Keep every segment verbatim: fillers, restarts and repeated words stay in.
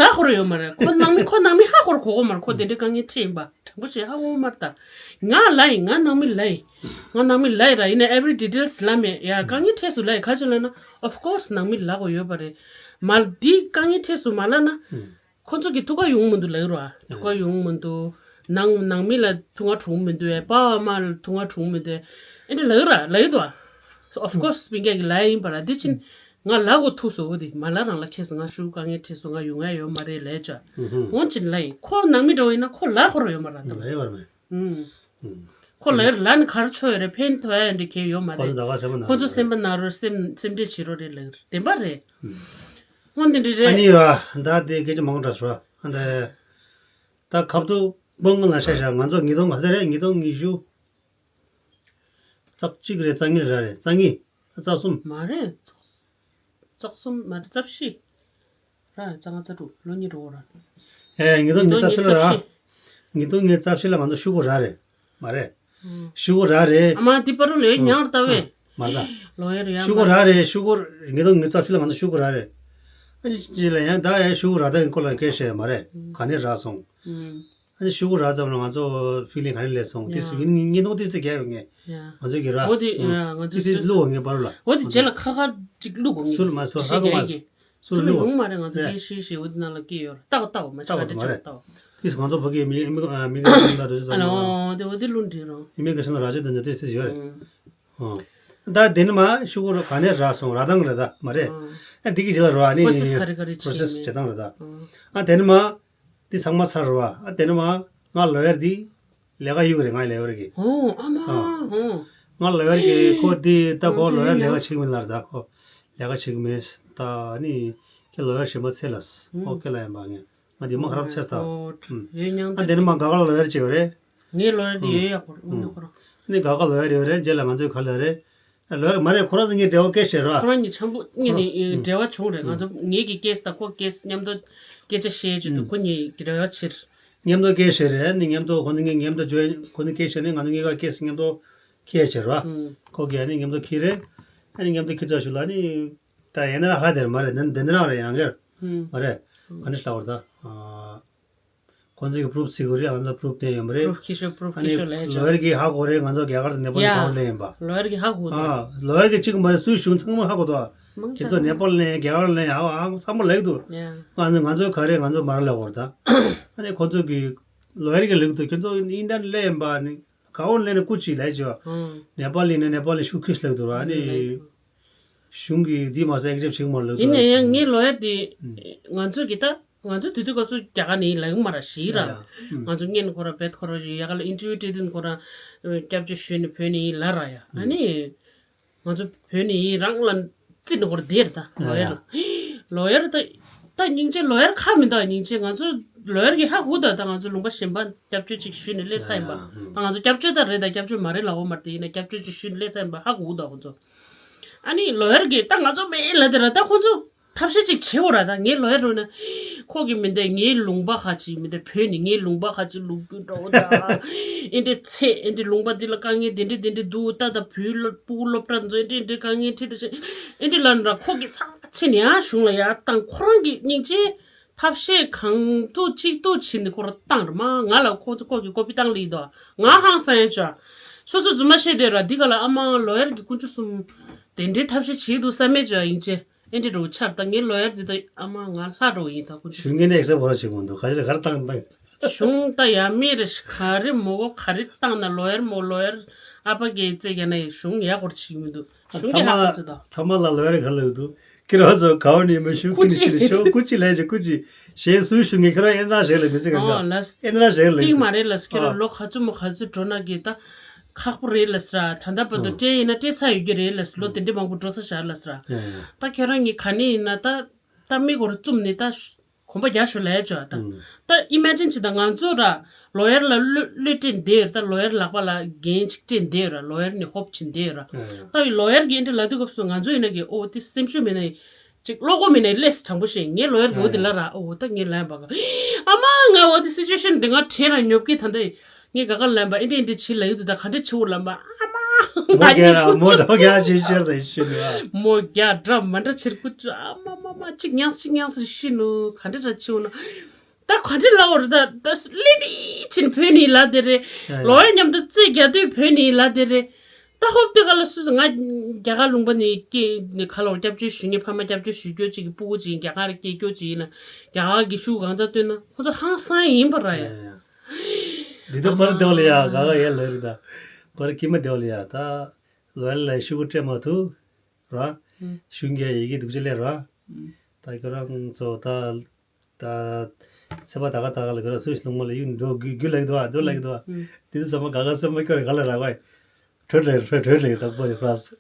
ལ་ཧོར་ཡོད་མ་རེད། ཁོ་ནང་མི་ཁོ་ནང་མི་ཧ་ཧོར་གོ་གོ་མ་རེད། ཁོ་དེ་འདྲའི་དཀའ་ངལ་འཕྲད་ཡིན་པ་དྲང་པོ་བྱས་ཧ་གོ་མ་རེད་ད། ང་ལ་ཡིན་ང་ནང་མི་ལ་ཡིན། ང་ནང་མི་ལ་ཡིན་ར་ཡིན་ན་every details ལ་མེད་ཡ། དཀའ་ངལ་འཕྲད་སུ་ལ་ཡིན་ག་ཅི་ལ་ན་of course ནང་མི་ལ་གོ་ཡོད་པ་རེད། མ་འདི་དཀའ་ངལ་འཕྲད་སུ་མ་ལ་ན། ཁོ་ཚོ་གི་ཐུགས་ཁ་ཡོང་མི་འདུག་ལབ་རོ། ཐུགས་ཁ་ཡོང་མི་འདུག་ནང་ནང་མི་ལ་ཐུགས་ཁ་གྲུང་མི་འདུག་ཨེ་པ་བ་མ་ལ་ཐུགས་ཁ་གྲུང་མི་འདུག་ཨེ་འདྲ་ལབ་ར་ལབ་འདུག So of course སྤུན་ཀྱག་གི་ལ་ཡིན་པ་ར་འདི་ཕྱིན་ང་ལ་གོ་ཐུག་སོ་གོ་དེ་མ་ལ་རང་ལ་ཁེ་སོ་ང་ཞུ་དཀའ་ངལ་འཕྲད་སོ་ང་ཡོང་ཡ་ཡོད་མ་རེད་ལས་ཅ། འོན་ཅིན་ལ་ཡིན་ཁོ་ནང་མི་འགྲོ་ཡིན་ན་ཁོ་ལ་ཁོ་ར་ཡོད་མ་ར་ད། ལ་ཡོད་མ་རེད། ཁོ་ལ་ཡོད་ལ་ནི་གར་ཆོ་ཡོད་རེད་ཕན་ཐོགས་ཡ་འདི་གལ་ཡོད་མ་རེད། ཁོ་ཚོ་སེམས་པ་ན་རོ་སེམས་སེམས་ཁྲལ་བྱེད་རོ་རེད་ལ་ཡོད་བདེན་པ་རེད། ཨོ་འདི་འདྲ་ཨ་རེད། ནི་ར་ད་དེ་སྐད་ཆ་མང་དྲགས་སོ་ཨ་ད་ད་ཁབ་ཏུ་སྤང་ང་ཤ་ཤ་ང་ཚོ་ཉིས་སྟོང་ག་ཚོད་རེད་ཉིས་སྟོང་ཉི་ཤུ་རྩ་གཅིག་རེད་རྩ་གཉིས་ར་རེད་རྩ་གཉིས་རྩ་གསུམ། མ་རེད་རྩ་གསུམ་མ་རེད་རྩ་བཞི་ར་རྩ་ལྔ་རྩ་དྲུག་ལོ་གཉིས་འགྲོ་གོ་ར། ཨེ་ཉིས་སྟོང་ཉི་ཤུ་རྩ་བཞི་ལ་ར་ཉིས་སྟོང་ཉི་ཤུ་རྩ་བཞི་ལ་ང་ཚོ་ཤུ་གུ་ར་རེད་མ་རེད། ཤུ་གུ་ར་རེད། ཨ་མ་དེ་པར་ལོས་ཉང་ལྟ་བས། མ་ལ། ལོ་ཡར་ཡ་ཤུ་གུ་མ་ར་རེད་ཤུ་གུ་ཉིས་སྟོང་ཉི་ཤུ་རྩ་བཞི་ལ་ང་ཚོ་ཤུ་གུ་ར་རེད། ཨ་ནི་ཅི་ལ་ཡང་ད་ཡ་ཤུ་གུ་ར་ད་ཡིན་ཁོ་ལ་སྐད་བཤད་མ་རེད་ག་ནས་ར་སོང་། ཨ་ནི་ཤུ་གུ་ར་ཙམ་ལ་ང་ཚོ་ཕི་ལིང་ག་ནས་སླེབས་སོང་ཏི་སི་ཡིན་ཉིན་ནོ་ཏི་སི་རྒྱལ་ཡོད་ངས་ང་ཚོ་གི་ར། འོ་དེ་ང་ཚོ་ཏི་སི་བླུག་འོ་ངས་པར་ལ། འོ་དེ་རྗེས་ལ་ཁ་ཁ་ཅིག་བླུག་འོ་ངས་སུ་ལ་མ་སུ་ཧ་གོ་མ་སུ་སུ་ལ་ལ་ཡོང་མ་རེད་ང་ཚོ་ཡེ་ཤེས་ཤེས་འོ་དེ་ནང་ལ་སྐྱེས་ཡོད་ར་ལྟ་གོ་ལྟ་གོ་མ་ཆག་ལྟ་གོ་ཏི་སི་ང་ཚོ་ཕ་གི་མི་མི་མི་ག་ཤ་ན་ར་ཅི་ཨ་ལ་འོ་དེ་འོ་དེ་བླུག་འདྲི་རོ། མི་ག་ཤ་ན་ར་ཅི་དོན་ཅི་ཏི་སི་ཡོད་རེད། ད་དེ་ནི་མ་ཤུ་གུ་ར་ག་ནས་ར་སོང་ར་དང་རེད་ད་མ་རེད། ཨ་དེ་གི་རྗེས་ལ་རོ་ཨ་ནི་process་ག་རེ་ག་རེ་process་བྱེད་སྟངས་རེད་ད། ཨ་དེ་ནི་མ་དེ་ཚང་མ་ཚར་རོ་ཨ་དེ་ནི་མ་ང་ལོ་ཡར་དེ་ལས་ཀ་ཡུག་རེད་ང་ལོ་ཡར་གི་ཨོ་ཨ་མ་ཨོ། ང་ལོ་ཡར་གི་ཁོ་དེ་ད་ཁོ་ལོ་ཡར་ལས་ཀ་བྱེད་མི་ལར་ད་ཁོ་ལས་ཀ་བྱེད་མི་ད་ཨ་ནི་ཁྱེད་ལོ་ཡར་གཞན་པ་ཚེ་ལ་ཨོ་ཁེ་ལ་ཡིན་པ་ངས། ང་དེ་མ་ཁ་རབ་ཆེ་ས། ཡོད་མྱང་ཨ་དེ་ནི་མ་ག་ག་ལ་ལོ་ཡར་བྱེད་ཡོད་རེད། ངའི་ལོ་ཡར་དེ་ཡོད་ཡག་པོ་རེད་དངོས་གནས་ཁོ་རང་། ནི་ག་ག་ལོ་ཡར་ཡོད་རེད་རྗེས་ལ་ང་ཚོའི་ག་ལ་རེད། ལོ་ཡར་མ་རེད་ཁོ་རང་ཚོ་ངའི་འབྲེལ་བ་སྐད་བཤད་རོགས། ཁོ་རང་གཉིས་འཆམ་པོ་གཉིས་ནི་འབྲེལ་བ་བྱུང་རེད་ང་ཚོ་ངེད་ཀྱི་སྐད་དང་ཁོ་སྐད་མཉམ་དུ་སྐད་ཆ་བཤད་བྱེད་དུ་ཁོ་གཉིས་འབྲེལ་བ་ཕྱིར། མཉམ་དུ་སྐད་བཤད་རེད་ནི་མཉམ་དུ་ཁོ་ནི་ངའི་མཉམ་དུ་བྱོས་ཁོ་ནི་སྐད་བཤད་ནི་ང་ཚོ་གཉིས་ཀ་སྐད་མཉམ་དུ་ཁྱེད་བྱེད་རོགས། ཁོ་གིས་ནི་མཉམ་དུ་ཁྱེད་རེད། ཨ་ནི་མཉམ་དུ་ཁྱེད་ཚོ་ཞུ་ལ་ནི། ད་ཡན་ན་ཧ་དེར་མ་རེད་ནན་དེ་འདྲ་རེད་ཡང་གེར་མ་རེད། ག་ནས་ལྟ་བར་ད། ཁོང་ཚོས་ཀྱི་པུ་རུབ་བརྩི་དགོས་རེད་ང་ཚོ་པུ་རུབ་བསྟན་ཡོད་མ་རེད། པུ་རུབ་ཁྱི་ཤོད་པུ་རུབ་ཨ་ཁྱི་ནི་ཤོད་ལས་ལོ་ཡར་གྱིས་ཧ་གོ་རེད་ང་ཚོ་རྒྱ་གར་དང་ནེ་པ་ལ་ཡ་ག་བར་ལེན་ཡིན་པ། ལོ་ཡར་གྱིས་ཧ་གོ་ཨ་ད། ལོ་ཡར་གྱིས་གཅིག་མ་རེད་སུའི་གཞུང་ཚང་མ་ཧ་གོ་འདུག་ཨ། མང་ཁྱེད་ཚོ་ཆེ་ནེ་པ་ལ་ལེན་རྒྱ་གར་ལ་ལེན་ཨ་ཨ་ཚང་མ་ལེགས་འདུག་ཡ། ང་ཚོ་ང་ཚོ་ག་རེད་ང་ཚོ་མ་ར་ལ་གོ་རེད་ད། ཨ་ནི་ཁོང་ཚོ་གི་ལོ་ཡར་གྱིས་ལེགས་འདུག་ཁྱེད་ཚོ་ཨིན་ཌན་ལེ་ཡིན་པ་ནི་ག་བར་ལེན་ནི་སྐུ་ཅིག་ལས་ཅོ། ཨང་། ནེ་པ་ལི་ནི་ནེ་པ་ལི་ཤུགས་ཁིས་ལེགས་འདུག་ར་ཨ་ནི། ལེགས་འདུག་གཞུང་གིས་འདི་མ་ཟད་ཨེག་ཅེབ་བྱེད་མ་ལོ་ཡིན་ན་ཡང་ངའི་ལོ་ཡར་དེ་ང་ཚོ་གི་ད་ང་ཚོ་དུས་དུས་སྐབས་སུ་རྒྱ་གར་ནས་ཡིན་ལ་ཡོང་མ་ར་ཞིག་ར། ང་ཚོ་སྔན་ཁོ་ར་བེད་ཁོ་ར་ཡ་ག་ལ་ཨིན་ཊར་བིའུ་སྤྲད་དུས་ཁོ་ར་སྐྱབས་བཅོལ་ཞུས་ནས་བོད་ནས་ཡིན་ལ་ར་ཡ་ཨ་ནི། ང་ཚོ་བོད་ནས་ཡིན་རང་ལ་རྩིས་ནས་ཁོ་ར་བསྡད་ར་ད་ལོ་ཡར། ལོ་ཡར་ད་ད་སྙིང་རྗེ་ལོ་ཡར་ཁ་མི་འདུག་སྙིང་རྗེ་ང་ཚོ་ལོ་ཡར་གི་ཧ་གོ་ད་ད་ང་ཚོ་ལུང་པ་གཞན་པ་སྐྱབས་བཅོལ་ཅིག་ཞུས་ནས་སླེབས་ཚར་ཡིན་པ་ད་ང་ཚོ་སྐྱབས་བཅོལ་ད་རེད་ད་སྐྱབས་བཅོལ་མ་རེད་ལ་འོ་མ་རེད་ད་ཡིན་ན་སྐྱབས་བཅོལ་ཅིག་ཞུས་ནས་སླེབས་ཚར་ཡིན་པ་ཧ་གོ་ད་ཁོ་ཚོ། ཨ་ནི་ལོ་ཡར་གི་ད་ང་ཚོ་མེད་ལ་དེ་ར་ད་ཁོ་ཚོ་ཐབས་ཤེས་ཅིག་བྱེད་འོ་ར་ད་ངའི་ལོ་ཡར་རུ་ན་ཁོ་གི་མི་འདས་ངའི་ལུང་པ་ཁ་ཅིག་མི་འདས་བོད་ནི་ངའི་ལུང་པ་ཁ་ཅིག་ལུག་རྒྱུ་འགྲོ་ད་ཨེ་འདྲས་ཚེ་ཨེ་འདྲས་ལུང་པ་འདི་ལ་དཀའ་ངལ་དེ་འདྲས་དེ་འདྲས་འདུག་ད་ད་བུའི་སློབ་སྤུ་གུ་སློབ་གྲྭ་འཛོལ་ཨེ་འདྲས་ཨེ་འདྲས་དཀའ་ངལ་འཕྲད་ད་ཤེས་ཨེ་འདྲས་ལ་འདྲ་ཁོ་གི་ཚང་མ་ཚེ་ནི་ཡང་གཞུང་ལ་ཡར་བཏང་ཁོ་རང་གི་སྙིང་རྗེ་ཐབས་ཤེས་གང་ཐུབ་ཅིག་ཐུབ་བྱེད་ནི་ཁོ་རང་བཏང་ར་མ་ང་ལ་ཁོ་ཚོ་ཁོ་གི་ཀོ་པི་བཏང་ལེ་ཡིན་དོ་ང་ཧང་སང་ཡ་ཅོ་སོ་སོ་རྫུན་མ་བཤད་དེ་ར་འདི་ག་ལ་ཨ་མ་ལོ་ཡར་གི་དཀོན་མཆོག་གསུམ་དེ་འདྲའི་ཐབས་ཤེས་བྱེད་འདུག་བསམ་མེད་ཅོ་ཡིན་ཅེ། ཨེ་འདྲ་རུ་ཆར་ད་ངའི་ལོ་ཡར་འདི་ད་ཨ་མ་ང་ལྷ་འགྲོ་ཡིན་ད་ཁོ་ཚོ། གཞུང་གིས་ནི་ཨེག་སེབ་གོ་ར་བྱེད་གོ་འདུག་ག་རེ་ག་རེ་བཏང་བཏང་། གཞུང་ད་ཡ་མེད་རེ་ག་རེ་མོ་གོ་ག་རེ་བཏང་ན་ལོ་ཡར་མོ་ལོ་ཡར་ཨ་ཕ་གི་རྩེ་རྒྱ་ན་ཡི་གཞུང་ཡ་གོ་ར་བྱེད་མི་འདུག་གཞུང་གི་ཧ་གོ་ཚོད་ད། ཐ་མ་ལ་ལོ་ཡར་ག་ལ་ཡོད་འདུག་ཁྱེད་རང་ཚོ་གའོ་ནི་མི་ཤུ་ཀུ་ཅི་ལས་ཤོ་ཀུ་ཅི་ལས་ཅི་ཀུ་ཅི་ཞེས་སུ་ཤུ་ངེ་ཁྱེད་རང་ཨེ་ན་རེ་ལ་མི་ཚེ་ག་ག་ཨེ་ན་རེ་ལ་ཏིང་མ་རེ་ལ་སྐྱེ་ར་ལོ་ག་ཚོད་མོ་ག་ཚོད་འགྲོ་ན་གི་ད། ཁག་པོ་རེད་ལ་སྲ་ད་ལྟ་བར་དུ་སྤྲད་ཡིན་ན་སྤྲད་ཚར་ཡོད་ཀྱི་རེད་ལ་སྲ་ལོ་དེ་འདྲ་མང་པོ་འགྲོ་ཚར་བཞག་ལ་སྲ། ད་ཁྱེད་རང་གཉིས་ག་ནས་ཡིན་ན་ད་ད་མི་སྒོར་བཙུམ་ནས་ད་གོམ་པ་རྒྱག་ཤོག་ལས་ཆོག་ད། ད་ཨི་མེ་ཇིན་བྱེད་ད་ང་ཚོ་ར་ལོ་ཡར་ལ་གློད་གློད་སྤྲད་འདེད་ད་ལོ་ཡར་ལག་པ་ལ་འགན་ཅིག་སྤྲད་འདེད་ར་ལོ་ཡར་ནས་ཧོབ་ཕྱིན་འདེད་ར། ད་ལོ་ཡར་གྱི་འདྲ་ལ་དུས་སྐབས་སུ་ང་ཚོ་ཡིན་ན་གི་ཨོ་དེ་སེམས་ཤུགས་མེད་ན་ཡིན། ཅིག་བློ་སྒོ་མེད་ནས་ལས་དྲང་པོ་བཤད་ངའི་ལོ་ཡར་གི་འོ་དེ་ལ་ར་འོ་ད་ངའི་ལན་པ་ག་ཨ་མ་ང་འོ་དེ་སི་ཅུ་ཨེ་ཤན་འདི་ང་དྲན་ར་ཉོབ་ཀི་ད་འདི་ངའི་ག་ག་ལན་པ་ཨེ་འདྲ་ཨེ་འདྲ་ཆི་ལ་ཡི་དུ་ད་ག་འདྲ་ཆི་འོ་ལན་པ་ཨ་མ་ མོ་རྒྱ་ར་མོ་རྒྱ་ཆེ་ཆེར་དེ་ཤི་ནུ་ཨ། མོ་རྒྱ་འདྲ་མ་འདྲ་ཕྱིར་ཀུ་ཅོ་ཨ་མ་མ་མ་གཅིག་ཉངས་གཅིག་ཉངས་སུ་ཤི་ནུ་ག་འདྲ་འདྲ་ཆེ་བོ་ན། ད་ག་འདྲ་ལབ་དགོས་རེད། ད་ད་སླེབས་ཕྱིན་བོད་ནས་ལབ་དེ་རེད། ལོ་ཡ་མཉམ་དུ་རྩེད་རྒྱག་དུས་བོད་ནས་ལབ་དེ་རེད། ད་ཧོབ་དེ་ག་ལ་སུ་ང་རྒྱ་གར་ལུང་པ་ནས་སྐྱེས་ནས་ཁ་ལོ་སྐྱབས་བཅོལ་ཞུ་ངེས་ཕ་མ་སྐྱབས་བཅོལ་ཞུ་རྒྱུ་གཅིག་གི་སྤུ་གུ་གཅིག་རྒྱ་གར་སྐྱེས་རྒྱུ་གཅིག་ཡིན་ན་རྒྱ་གར་གྱི་ཤུགས་གང་ཚ་བཏོན་ན་ཁོ་ཚོ་ཧང་སང་ཡིན་པ་ར་ཡ། འདི་ད་པར་དེ་བ་ལ་ཡ་ག་ག་ཡ་ལ་རེད། ད་པར་ཀི་མ་དེ་བ་ལ་ཡ་ད་ལོ་ཡ་ལ་ཤུ་གུ་སྤྲད་མ་ཐུབ་ར། ཤུན་གྱི་ཡི་གེ་སྡུག་ཅི་ལས་ར། ད་ཁྱོད་རང་ཚོ་ད། ད། ཚེ་པ་ད་ག་ད་ག་ལ་ག་ར་སུས་སློང་མ་ལ་ཡུན་འགྲོ་རྒྱུ་རྒྱུ་ལེགས་འདུག་ཨ་འདུག་ལེགས་འདུག་ཨ། དེ་དུས་ཚང་མ་ག་ག་སེམས་མ་སྐྱོ་རེ་ག་ལ་རག་བ། གྲོད་ལེ་གྲོད་གྲོད་ལེ་དག་པོ་ཡོད་ཕྲ་སི།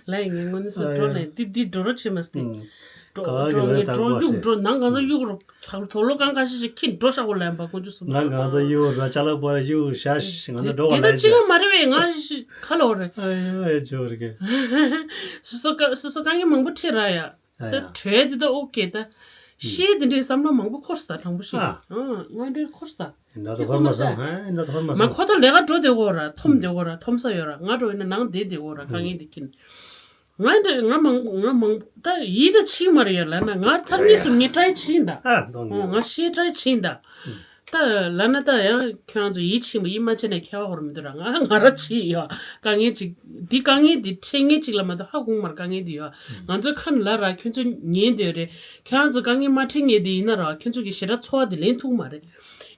ལ་ཡི་ངས་དངོས་གནས་སུ་འགྲོ་ལེ་འདི་འདི་འགྲོ་རོ་ཆེ་མ་སྟེ། འགྲོ་ག་ག་འགྲོ་གི་ངས་ལ་འགྲོ་དག་པོ་གཡུག་ཤེ། འགྲོ་ནང་གང་ས་གཡུག་རོ་ཚག་གྲོ་ལོ་གང་ག་ཤེ་ཤེ་ཁྱི་འགྲོ་ཤག་པོ་ལ་ཡིན་པ་ཀུན་ཅུ་སུ། ནང་གང་ས་གཡུག་ར་ཅ་ལག་པོ་ར་གཡུག་ཤ་ཤི་ང་ཚོ་འགྲོ་ག་ལ་ཡིན་ཅི་ག་མ་རེད་བས་ང་ཤི་ཁ་ལོ་རེད། ཨ་ཡ་ཨ་ཡ་ཇོ་རེ་གེ། སོ་སོ་ཀ་སོ་སོ་དཀའ་ངལ་མང་པོ་འཕྲད་ར་ཡ། ད་གྲོས་དེ་ད་ཨོ་ཀེ་ད། ཤེས་དེ་འདྲའི་བསམ་བློ་མང་པོ་འཁོར་སོང་ད་དྲང་པོ་ཤེས། ཨ། ཨང་ང་འདྲའི་འཁོར་སོང་ད། འདྲ་དུ་འཁོར་མ་སོང་ཧ་འདྲ་དུ་འཁོར་མ་མ་སོང་། ཁོ་ད་ལས་ཀ་འགྲོ་བདེ་གོ་ར་འཐོམ་བདེ་གོ་ར་འཐོམ་ས་ཡོད་ར་ང་འགྲོ་ཡིན་ན་ནང་བསྡད་བདེ་གོ་ར་དཀའ་ངལ་འདི་ཁྱིན། ང་འདྲ་ང་མང་ང་མང་ད་ཡིད་ད་ཕྱིན་མ་རེད་ཡ་ལ་ན་ང་ཚར་གཉིས་སུ་ངས་ཏྲའི་ཕྱིན་ད། ཨ་འདོང་ངས། ང་ཤེས་ཏྲའི་ཕྱིན་ད། ད་ལབ་ན་ད་ཡང་ཁྱོད་རང་ཚོ་ཡིད་ཆེས་པ་ཡིད་མ་ཆེས་ན་ཁྱད་པར་འོར་མི་འདུག་ར་ང་ང་ར་ཆེས་ཡོད་དཀའ་ངལ་ཅིག་འདི་དཀའ་ངལ་འདི་འཕྲད་ངེས་ཅིག་ལ་མ་གཏོགས་ཧ་གོ་མར་དཀའ་ངལ་འདི་ཡོད་ང་ཚོའི་ཁ་ནས་ལབ་ར་ཁྱོད་ཚོ་ཉན་འདོད་རེད་ཁྱོད་རང་ཚོ་དཀའ་ངལ་མ་འཕྲད་ངེས་འདི་ཡིན་ན་ར་ཁྱོད་ཚོ་གི་ཞེ་དྲག་ཚོར་བ་འདི་ལེན་ཐུབ་མ་རེད།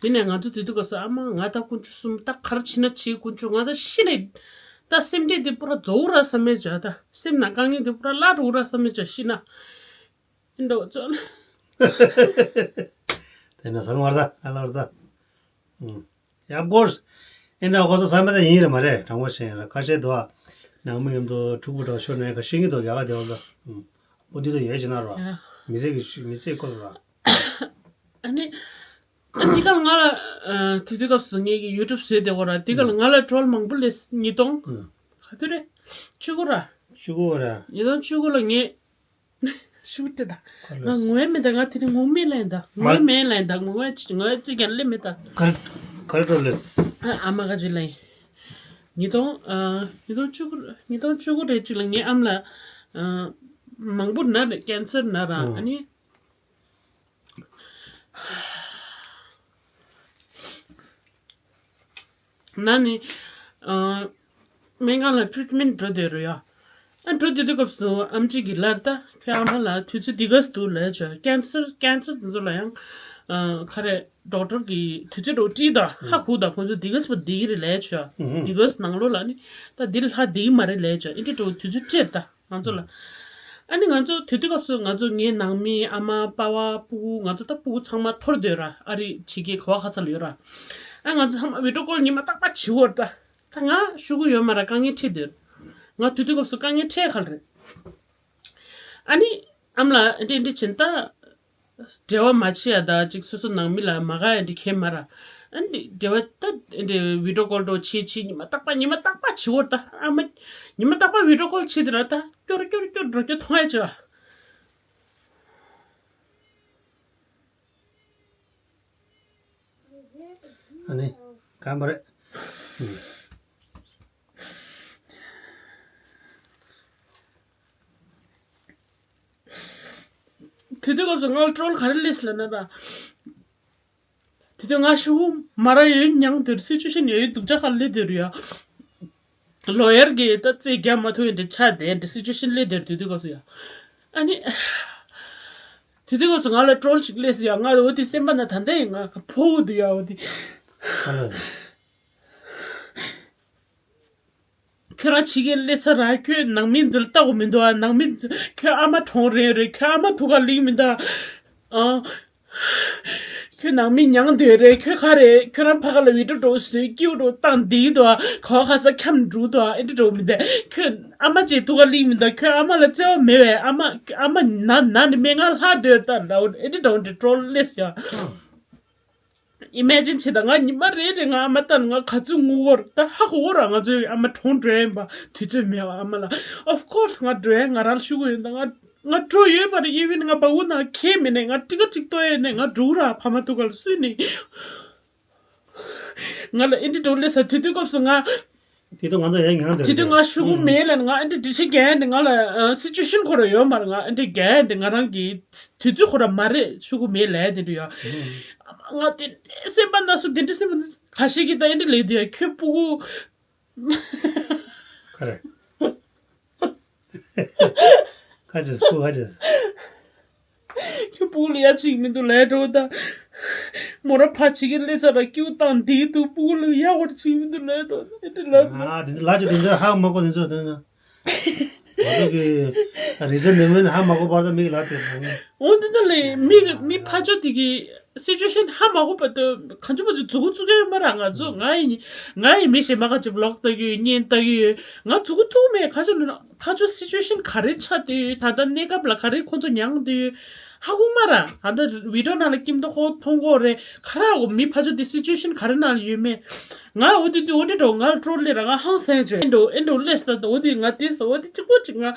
ཡིན་ནའི་ང་ཚོ་དུས་དུས་སྐབས་སུ་ཨ་མ་ང་ད་དཀོན་མཆོག་གསུམ་ད་ག་རེ་བྱེད་ན་བྱེད་དཀོན་མཆོག་ང་ད་ཤི་ནས་ད་སེམས་ཁྲལ་འདི་པུ་ར་རྫོགས་ར་བསམ་མེད་བྱ་ད་སེམས་ནང་དཀའ་ངལ་འདི་པུ་ར་བརླག་འགྲོ་ར་བསམ་མེད་བྱ་ཤི་ན། འགྲོ་ཚོད། དེ་ན་སང་བར་ད་ཨ་ལ་བར་ད། ཡ་སྒོར། ཨེ་འདྲ་ཁོ་ཚོ་བསམ་པ་ད་ཡིན་རེད་མ་རེད་དྲང་པོ་བཤད་ཡིན་ར་ཁ་ཤས་དུ་ཨ། ནང་མི་མཉམ་དུ་ཕྲུ་གུ་འདྲ་ཤོར་ནས་ཁ་ཤིང་གི་དུ་རྒྱ་ག་དེ་བ་ལ། ཨོ་འདི་དུ་ཡོད་ཅི་ན་ར། མི་ཚེ་གི་མི་ཚེ་ཁོ་ལ་ར། ཨ་ནི། འདི་ག་ལ་ང་ལ། དེ་དུས་སྐབས་སུ་ངེད་ཀྱི་ཡུ་ཊུབ་བཟོས་བསྡད་གོ་ར་འདི་ག་ལ་ང་ལ་ཊྲོལ་མང་པོ་སླེབས་ཉིས་སྟོང་། ག་དུས་རེད། བཅུ་དགུ་ར། བཅུ་དགུ་ར། ཉིས་སྟོང་བཅུ་དགུ་ལ་ངས། ཤུགས་ཏེ་ད། ང་ངོ་མེད་ད་ང་དེ་རིང་ངོ་མེད་ལན་ད། ངོ་མེད་ལན་ད་ངོ་ངོ་ཅི་ངོ་ཅི་ཀྱང་ལེ་མེད་ད། གར་གར་འགྲོ་ལེས། ཨ་ཨ་མ་ག་ཅི་ལེ། ཉིས་སྟོང་ཨ་ཉིས་སྟོང་བཅུ་དགུ་ཉིས་སྟོང་བཅུ་དགུ་རེ་ཅིག་ལ་ངའི་ཨམ་ལ་ཨ་མང་པོ་ན་རེ་ཀན་སར་ན་ར་ཨ་ནི། ན་ནི། ཨ། སྨན་ཁང་ལ་ཊྲིཊ་མེན་ཊི་འགྲོ་བསྡད་རེད་ཡ། ཨ་འགྲོ་བསྡད་དུས་སྐབས་སུ་ཨམ་ཆི་གིས་ལར་ད་ཁྱོད་ཨ་མ་ལ་དུས་ཚོད་འདི་ག་སུ་འདུག་ལས་བྱོས་ཀན་སར་ཀན་སར་དེ་ཚོ་ལ་ཡང་། ཨ་ག་རེ་ཌོག་ཊར་གིས་དུས་ཚོད་འགྲོ་བྲིས་ད་ཧ་གོ་ད་ཁོང་ཚོ་འདི་ག་སུ་བསྡད་ཀྱི་རེད་ལས་བྱོས་འདི་ག་སུ་ནང་ལོགས་ལ་ནི་ད་འདི་ལ་ལྷག་བསྡད་ཀྱི་མ་རེད་ལས་བྱོས་ཨེ་འདྲ་འགྲོ་དུས་ཚོད་སྤྲད་ད། ང་ཚོ་ལ། ཨ་ནི་ང་ཚོ་དུས་དུས་སྐབས་སུ་ང་ཚོ་ངའི་ནང་མི་ཨ་མ་པ་ཕ་སྤུ་གུ་ང་ཚོ་ད་སྤུ་གུ་ཚང་མ་འཐོར་སྡོད་ར་ཨ་རི་ཕྱི་རྒྱལ་ག་བ་ག་ས་ལ་ཡོད་ར། ཨ་ང་ཚོ་ཚང་མ་བི་ཌིའོ་ཀོལ་ཉི་མ་རྟག་པར་བྱེད་འོར་ད། ད་ང་ཤུ་གུ་ཡོད་མ་ར་དཀའ་ངལ་འཕྲད་སྡོད། ང་དུས་དུས་སྐབས་སུ་དཀའ་ངལ་འཕྲད་ག་ལ་རེད། ཨ་ནི་ཨམ་ལ་འདི་འདི་བྱིན་ད། འབྲེལ་བ་མ་བྱེད་ཡ་ད་ཅིག་སོ་སོ་ནང་མི་ལ་མ་དགའ་ཡ་འདི་ཁྱེད་མ་ར། ཨ་ནི་འབྲེལ་བ་ད་འདི་བི་ཌིའོ་ཀོལ་འགྲོ་བྱེད་བྱེད་ཉི་མ་རྟག་པ་ཉི་མ་རྟག་པ་བྱེད་འོ་ད་ཨ་མ། ཉི་མ་རྟག་པ་བི་ཌིའོ་ཀོལ་བྱེད་དེ་ར་ད་སྐྱོར་སྐྱོར་སྐྱོར་འགྲོ་སྐྱོར་མཐོང་ཡ་བྱེད་བ། ཨ་ནི། གང་མ་རེད། དེ་དུས་སྐབས་སུ་ང་ལ་ཊྲོལ་ག་རེ་སླེབས་ལབ་ན་ད། དེ་དུས་ང་ཤུ་གུ་མ་ར་ཡོད་མྱང་དེར་སི་ཅུ་ཨེ་ཤན་ཡོད་སྡུག་ཅག་ཁ་སླེབས་དེ་རུ་ཡ། ལོ་ཡར་གྱི་ད་རྩིས་རྒྱག་མ་ཐུབ་ཡིན་དེ་ཆ་དེ་འདྲ་སི་ཅུ་ཨེ་ཤན་སླེབས་དེར་དེ་དུས་སྐབས་སུ་ཡ། ཨ་ནི། དེ་དུས་སྐབས་སུ་ང་ལ་ཊྲོལ་ཞིག་སླེབས་སུ་ཡ་ང་འོ་དེ་སེམས་པ་ན་ད་ལྟ་ཡིན་ང་ག་ཕོ་བོ་དུ་ཡ་འོ་དེ། ཁྱོད་རང་ཕྱི་རྒྱལ་སླེབས་ཚར་ར་ཁྱོད་ནང་མི་ཚོ་ལ་ལྟ་དགོས་མི་འདུག་ཨ། ནང་མི་ཚོ་ཁྱོད་ཨ་མ་གྲོངས་རན་རེད། ཁྱོད་ཨ་མ་ཐུག་ག་ལིང་མི་འདུག་ཨ། ཁྱོད་ནང་མི་མྱང་སྡོད་རེད། ཁྱོད་ག་རེད། ཁྱོད་རང་ཕ་ག་ལ་བི་ཌིའོ་འགྲོ་བཟོས་སྐྱིའུ་འགྲོ་བཏང་བསྡད་འདུག་ཨ། ག་བ་ག་ས་འཁྱམས་འགྲོ་འདུག་ཨ། ཨེ་འདྲ་འགྲོ་མི་འདུག་ཁྱོད་ཨ་མ་ཅིག་ཐུག་ག་ལིང་མི་འདུག་ཁྱོད་ཨ་མ་ལ་བརྩེ་བ་མེད་པས་ཨ་མ་ཨ་མ་ན་ན་ནི་སྨན་ཁང་ལྷག་སྡོད་ད་ལ་ཨེ་འདྲ་འགྲོ་འདྲ་ཊྲོལ་སླེབས་ཡ། ཨི་མེ་ཇིན་བྱེད་དང་ང་ཉི་མ་རེ་རེ་ང་ཨ་མ་ལྟ་ན་ང་ག་ཚོད་ངུ་གོ་ར་ད་ཧ་གོ་གོ་ར་ང་ཚོའི་ཨ་མ་གྲོངས་འགྲོ་ཡིན་པ་དུས་ཚོད་མེད་པ་ཨ་མ་ལ། Of course ང་འགྲོ་ཡ་ང་རང་ལ་ཤུ་གུ་ཡོད་ད་ང་ང་འགྲོ་ཡོད་པ་རེད། ཨི་ཝིན་ང་བ་གུ་ན་ཁེ་མེད་ནས་ང་ཏི་ཀ་ཏིག་ཏོ་ཡས་ནས་ང་འགྲོ་གོ་ར་ཕ་མ་ཐུག་ག་ལ་སུས་ནས་ང་ལ་ཨེ་འདྲི་འགྲོ་ལེ་ས་དུས་དུས་སྐབས་སུ་ང་ དེ་དུས་ང་ཚོ་ཡང་ངང་དེ་དེ་དུས་ང་ཤོག་གུ་མེད་ལ་ང་ཨ་འདྲ་འདྲི་ཤི་རྒན་དེ་ང་ལ་སི་ཅུ་ཨེ་ཤན་ཁོ་ར་ཡོད་མ་རེད། ང་ཨ་འདྲ་རྒན་དེ་ང་རང་གི་དུས་ཚོད་ཁོ་ར་མ་རེད། ཤོག་གུ་མེད་ལ་དེ་འདྲ་ཡོད། ང་དེ་འདྲའི་སེམས་པ་ན་སུ་དེ་འདྲའི་སེམས་པ་ན་ཁ་ཤས་ཀྱིས་ད་ཨ་འདྲ་ལས་དུས་ཡ་ཁྱོད་སྤུ་གུ། ཁ་རེད། ཁ་ཅེས་སྤུ་ཁ་ཅེས། ཁྱོད་སྤུ་གུ་ལ་ཡ་ཅིག་མི་འདུག་ལས་འགྲོ་ད། མོ་ར་ཕ་ཅིག་གི་ལས་ཚ་ར་སྐྱིད་བཏང་འདི་འདུག་སྤུ་གུ་ལ་ཡ་ཧོར་ཅིག་མི་འདུག་ལས་འགྲོ་ཨེ་འདྲ་ལ། ཨ་དེ་ཚོ་ལ་ཅིག་དེ་ཚོ་ཧ་མ་གོ་དེ་ཚོ་དེ་ཚོ། ང་ཚོ་གི་རི་ཛན་ནེ་མན་ཧ་མ་གོ་བར་ད་མིག་ལ་དེ་འོ་འདི་འདྲ་ལས་མི་མི་ཕ་ཅོ་དེ་གི་སི་ཅུ་ཨེ་ཤན་ཧ་མ་གོ་བར་དུ་གང་ཅི་མ་ཅི་མཛུ་གུ་བཙུགས་ཡོད་མ་ར། ང་ཚོ་ང་ཡི་ང་ཡི་མི་གཞན་མ་ག་ཅིག་ལོག་ལྟ་གི་ཡོད་བརྙན་ལྟ་གི་ཡོད། ང་མཛུ་གུ་བཙུགས་མེད་ག་ཅི་ལོ་ན། ཕ་ཆོ་སི་ཅུ་ཨེ་ཤན་ག་རེ་ཆགས་བསྡད་ཡོད། ད་ལྟ་གནས་སྐབས་ལ་ག་རེ་ཁོང་ཚོ་མྱངས་བསྡད་ཡོད་ཧ་གོ་མ་ར། ད་ལྟ་བི་ཌི་ཡོ་ནང་ལ་ཀིམ་ཏོ་ཁོ་མཐོང་གོ་རེད། ག་ར་གོ་མི་ཕ་ཆོ་དེ་སི་ཅུ་ཨེ་ཤན་ག་རེ་ནང་ལ་ཡོད་མེད། ང་འོ་དེ་དུས་འོ་དེ་འགྲོ་ང་ལ་ཀྲོལ་ལས་ར་ང་ཧང་སང་བྱོས་ཨེ་འགྲོ་ཨེ་འགྲོ་ལས་ད་འོ་དེ་ང་དེ་ས་འོ་དེ་གཅིག་པོ་གཅིག་ང་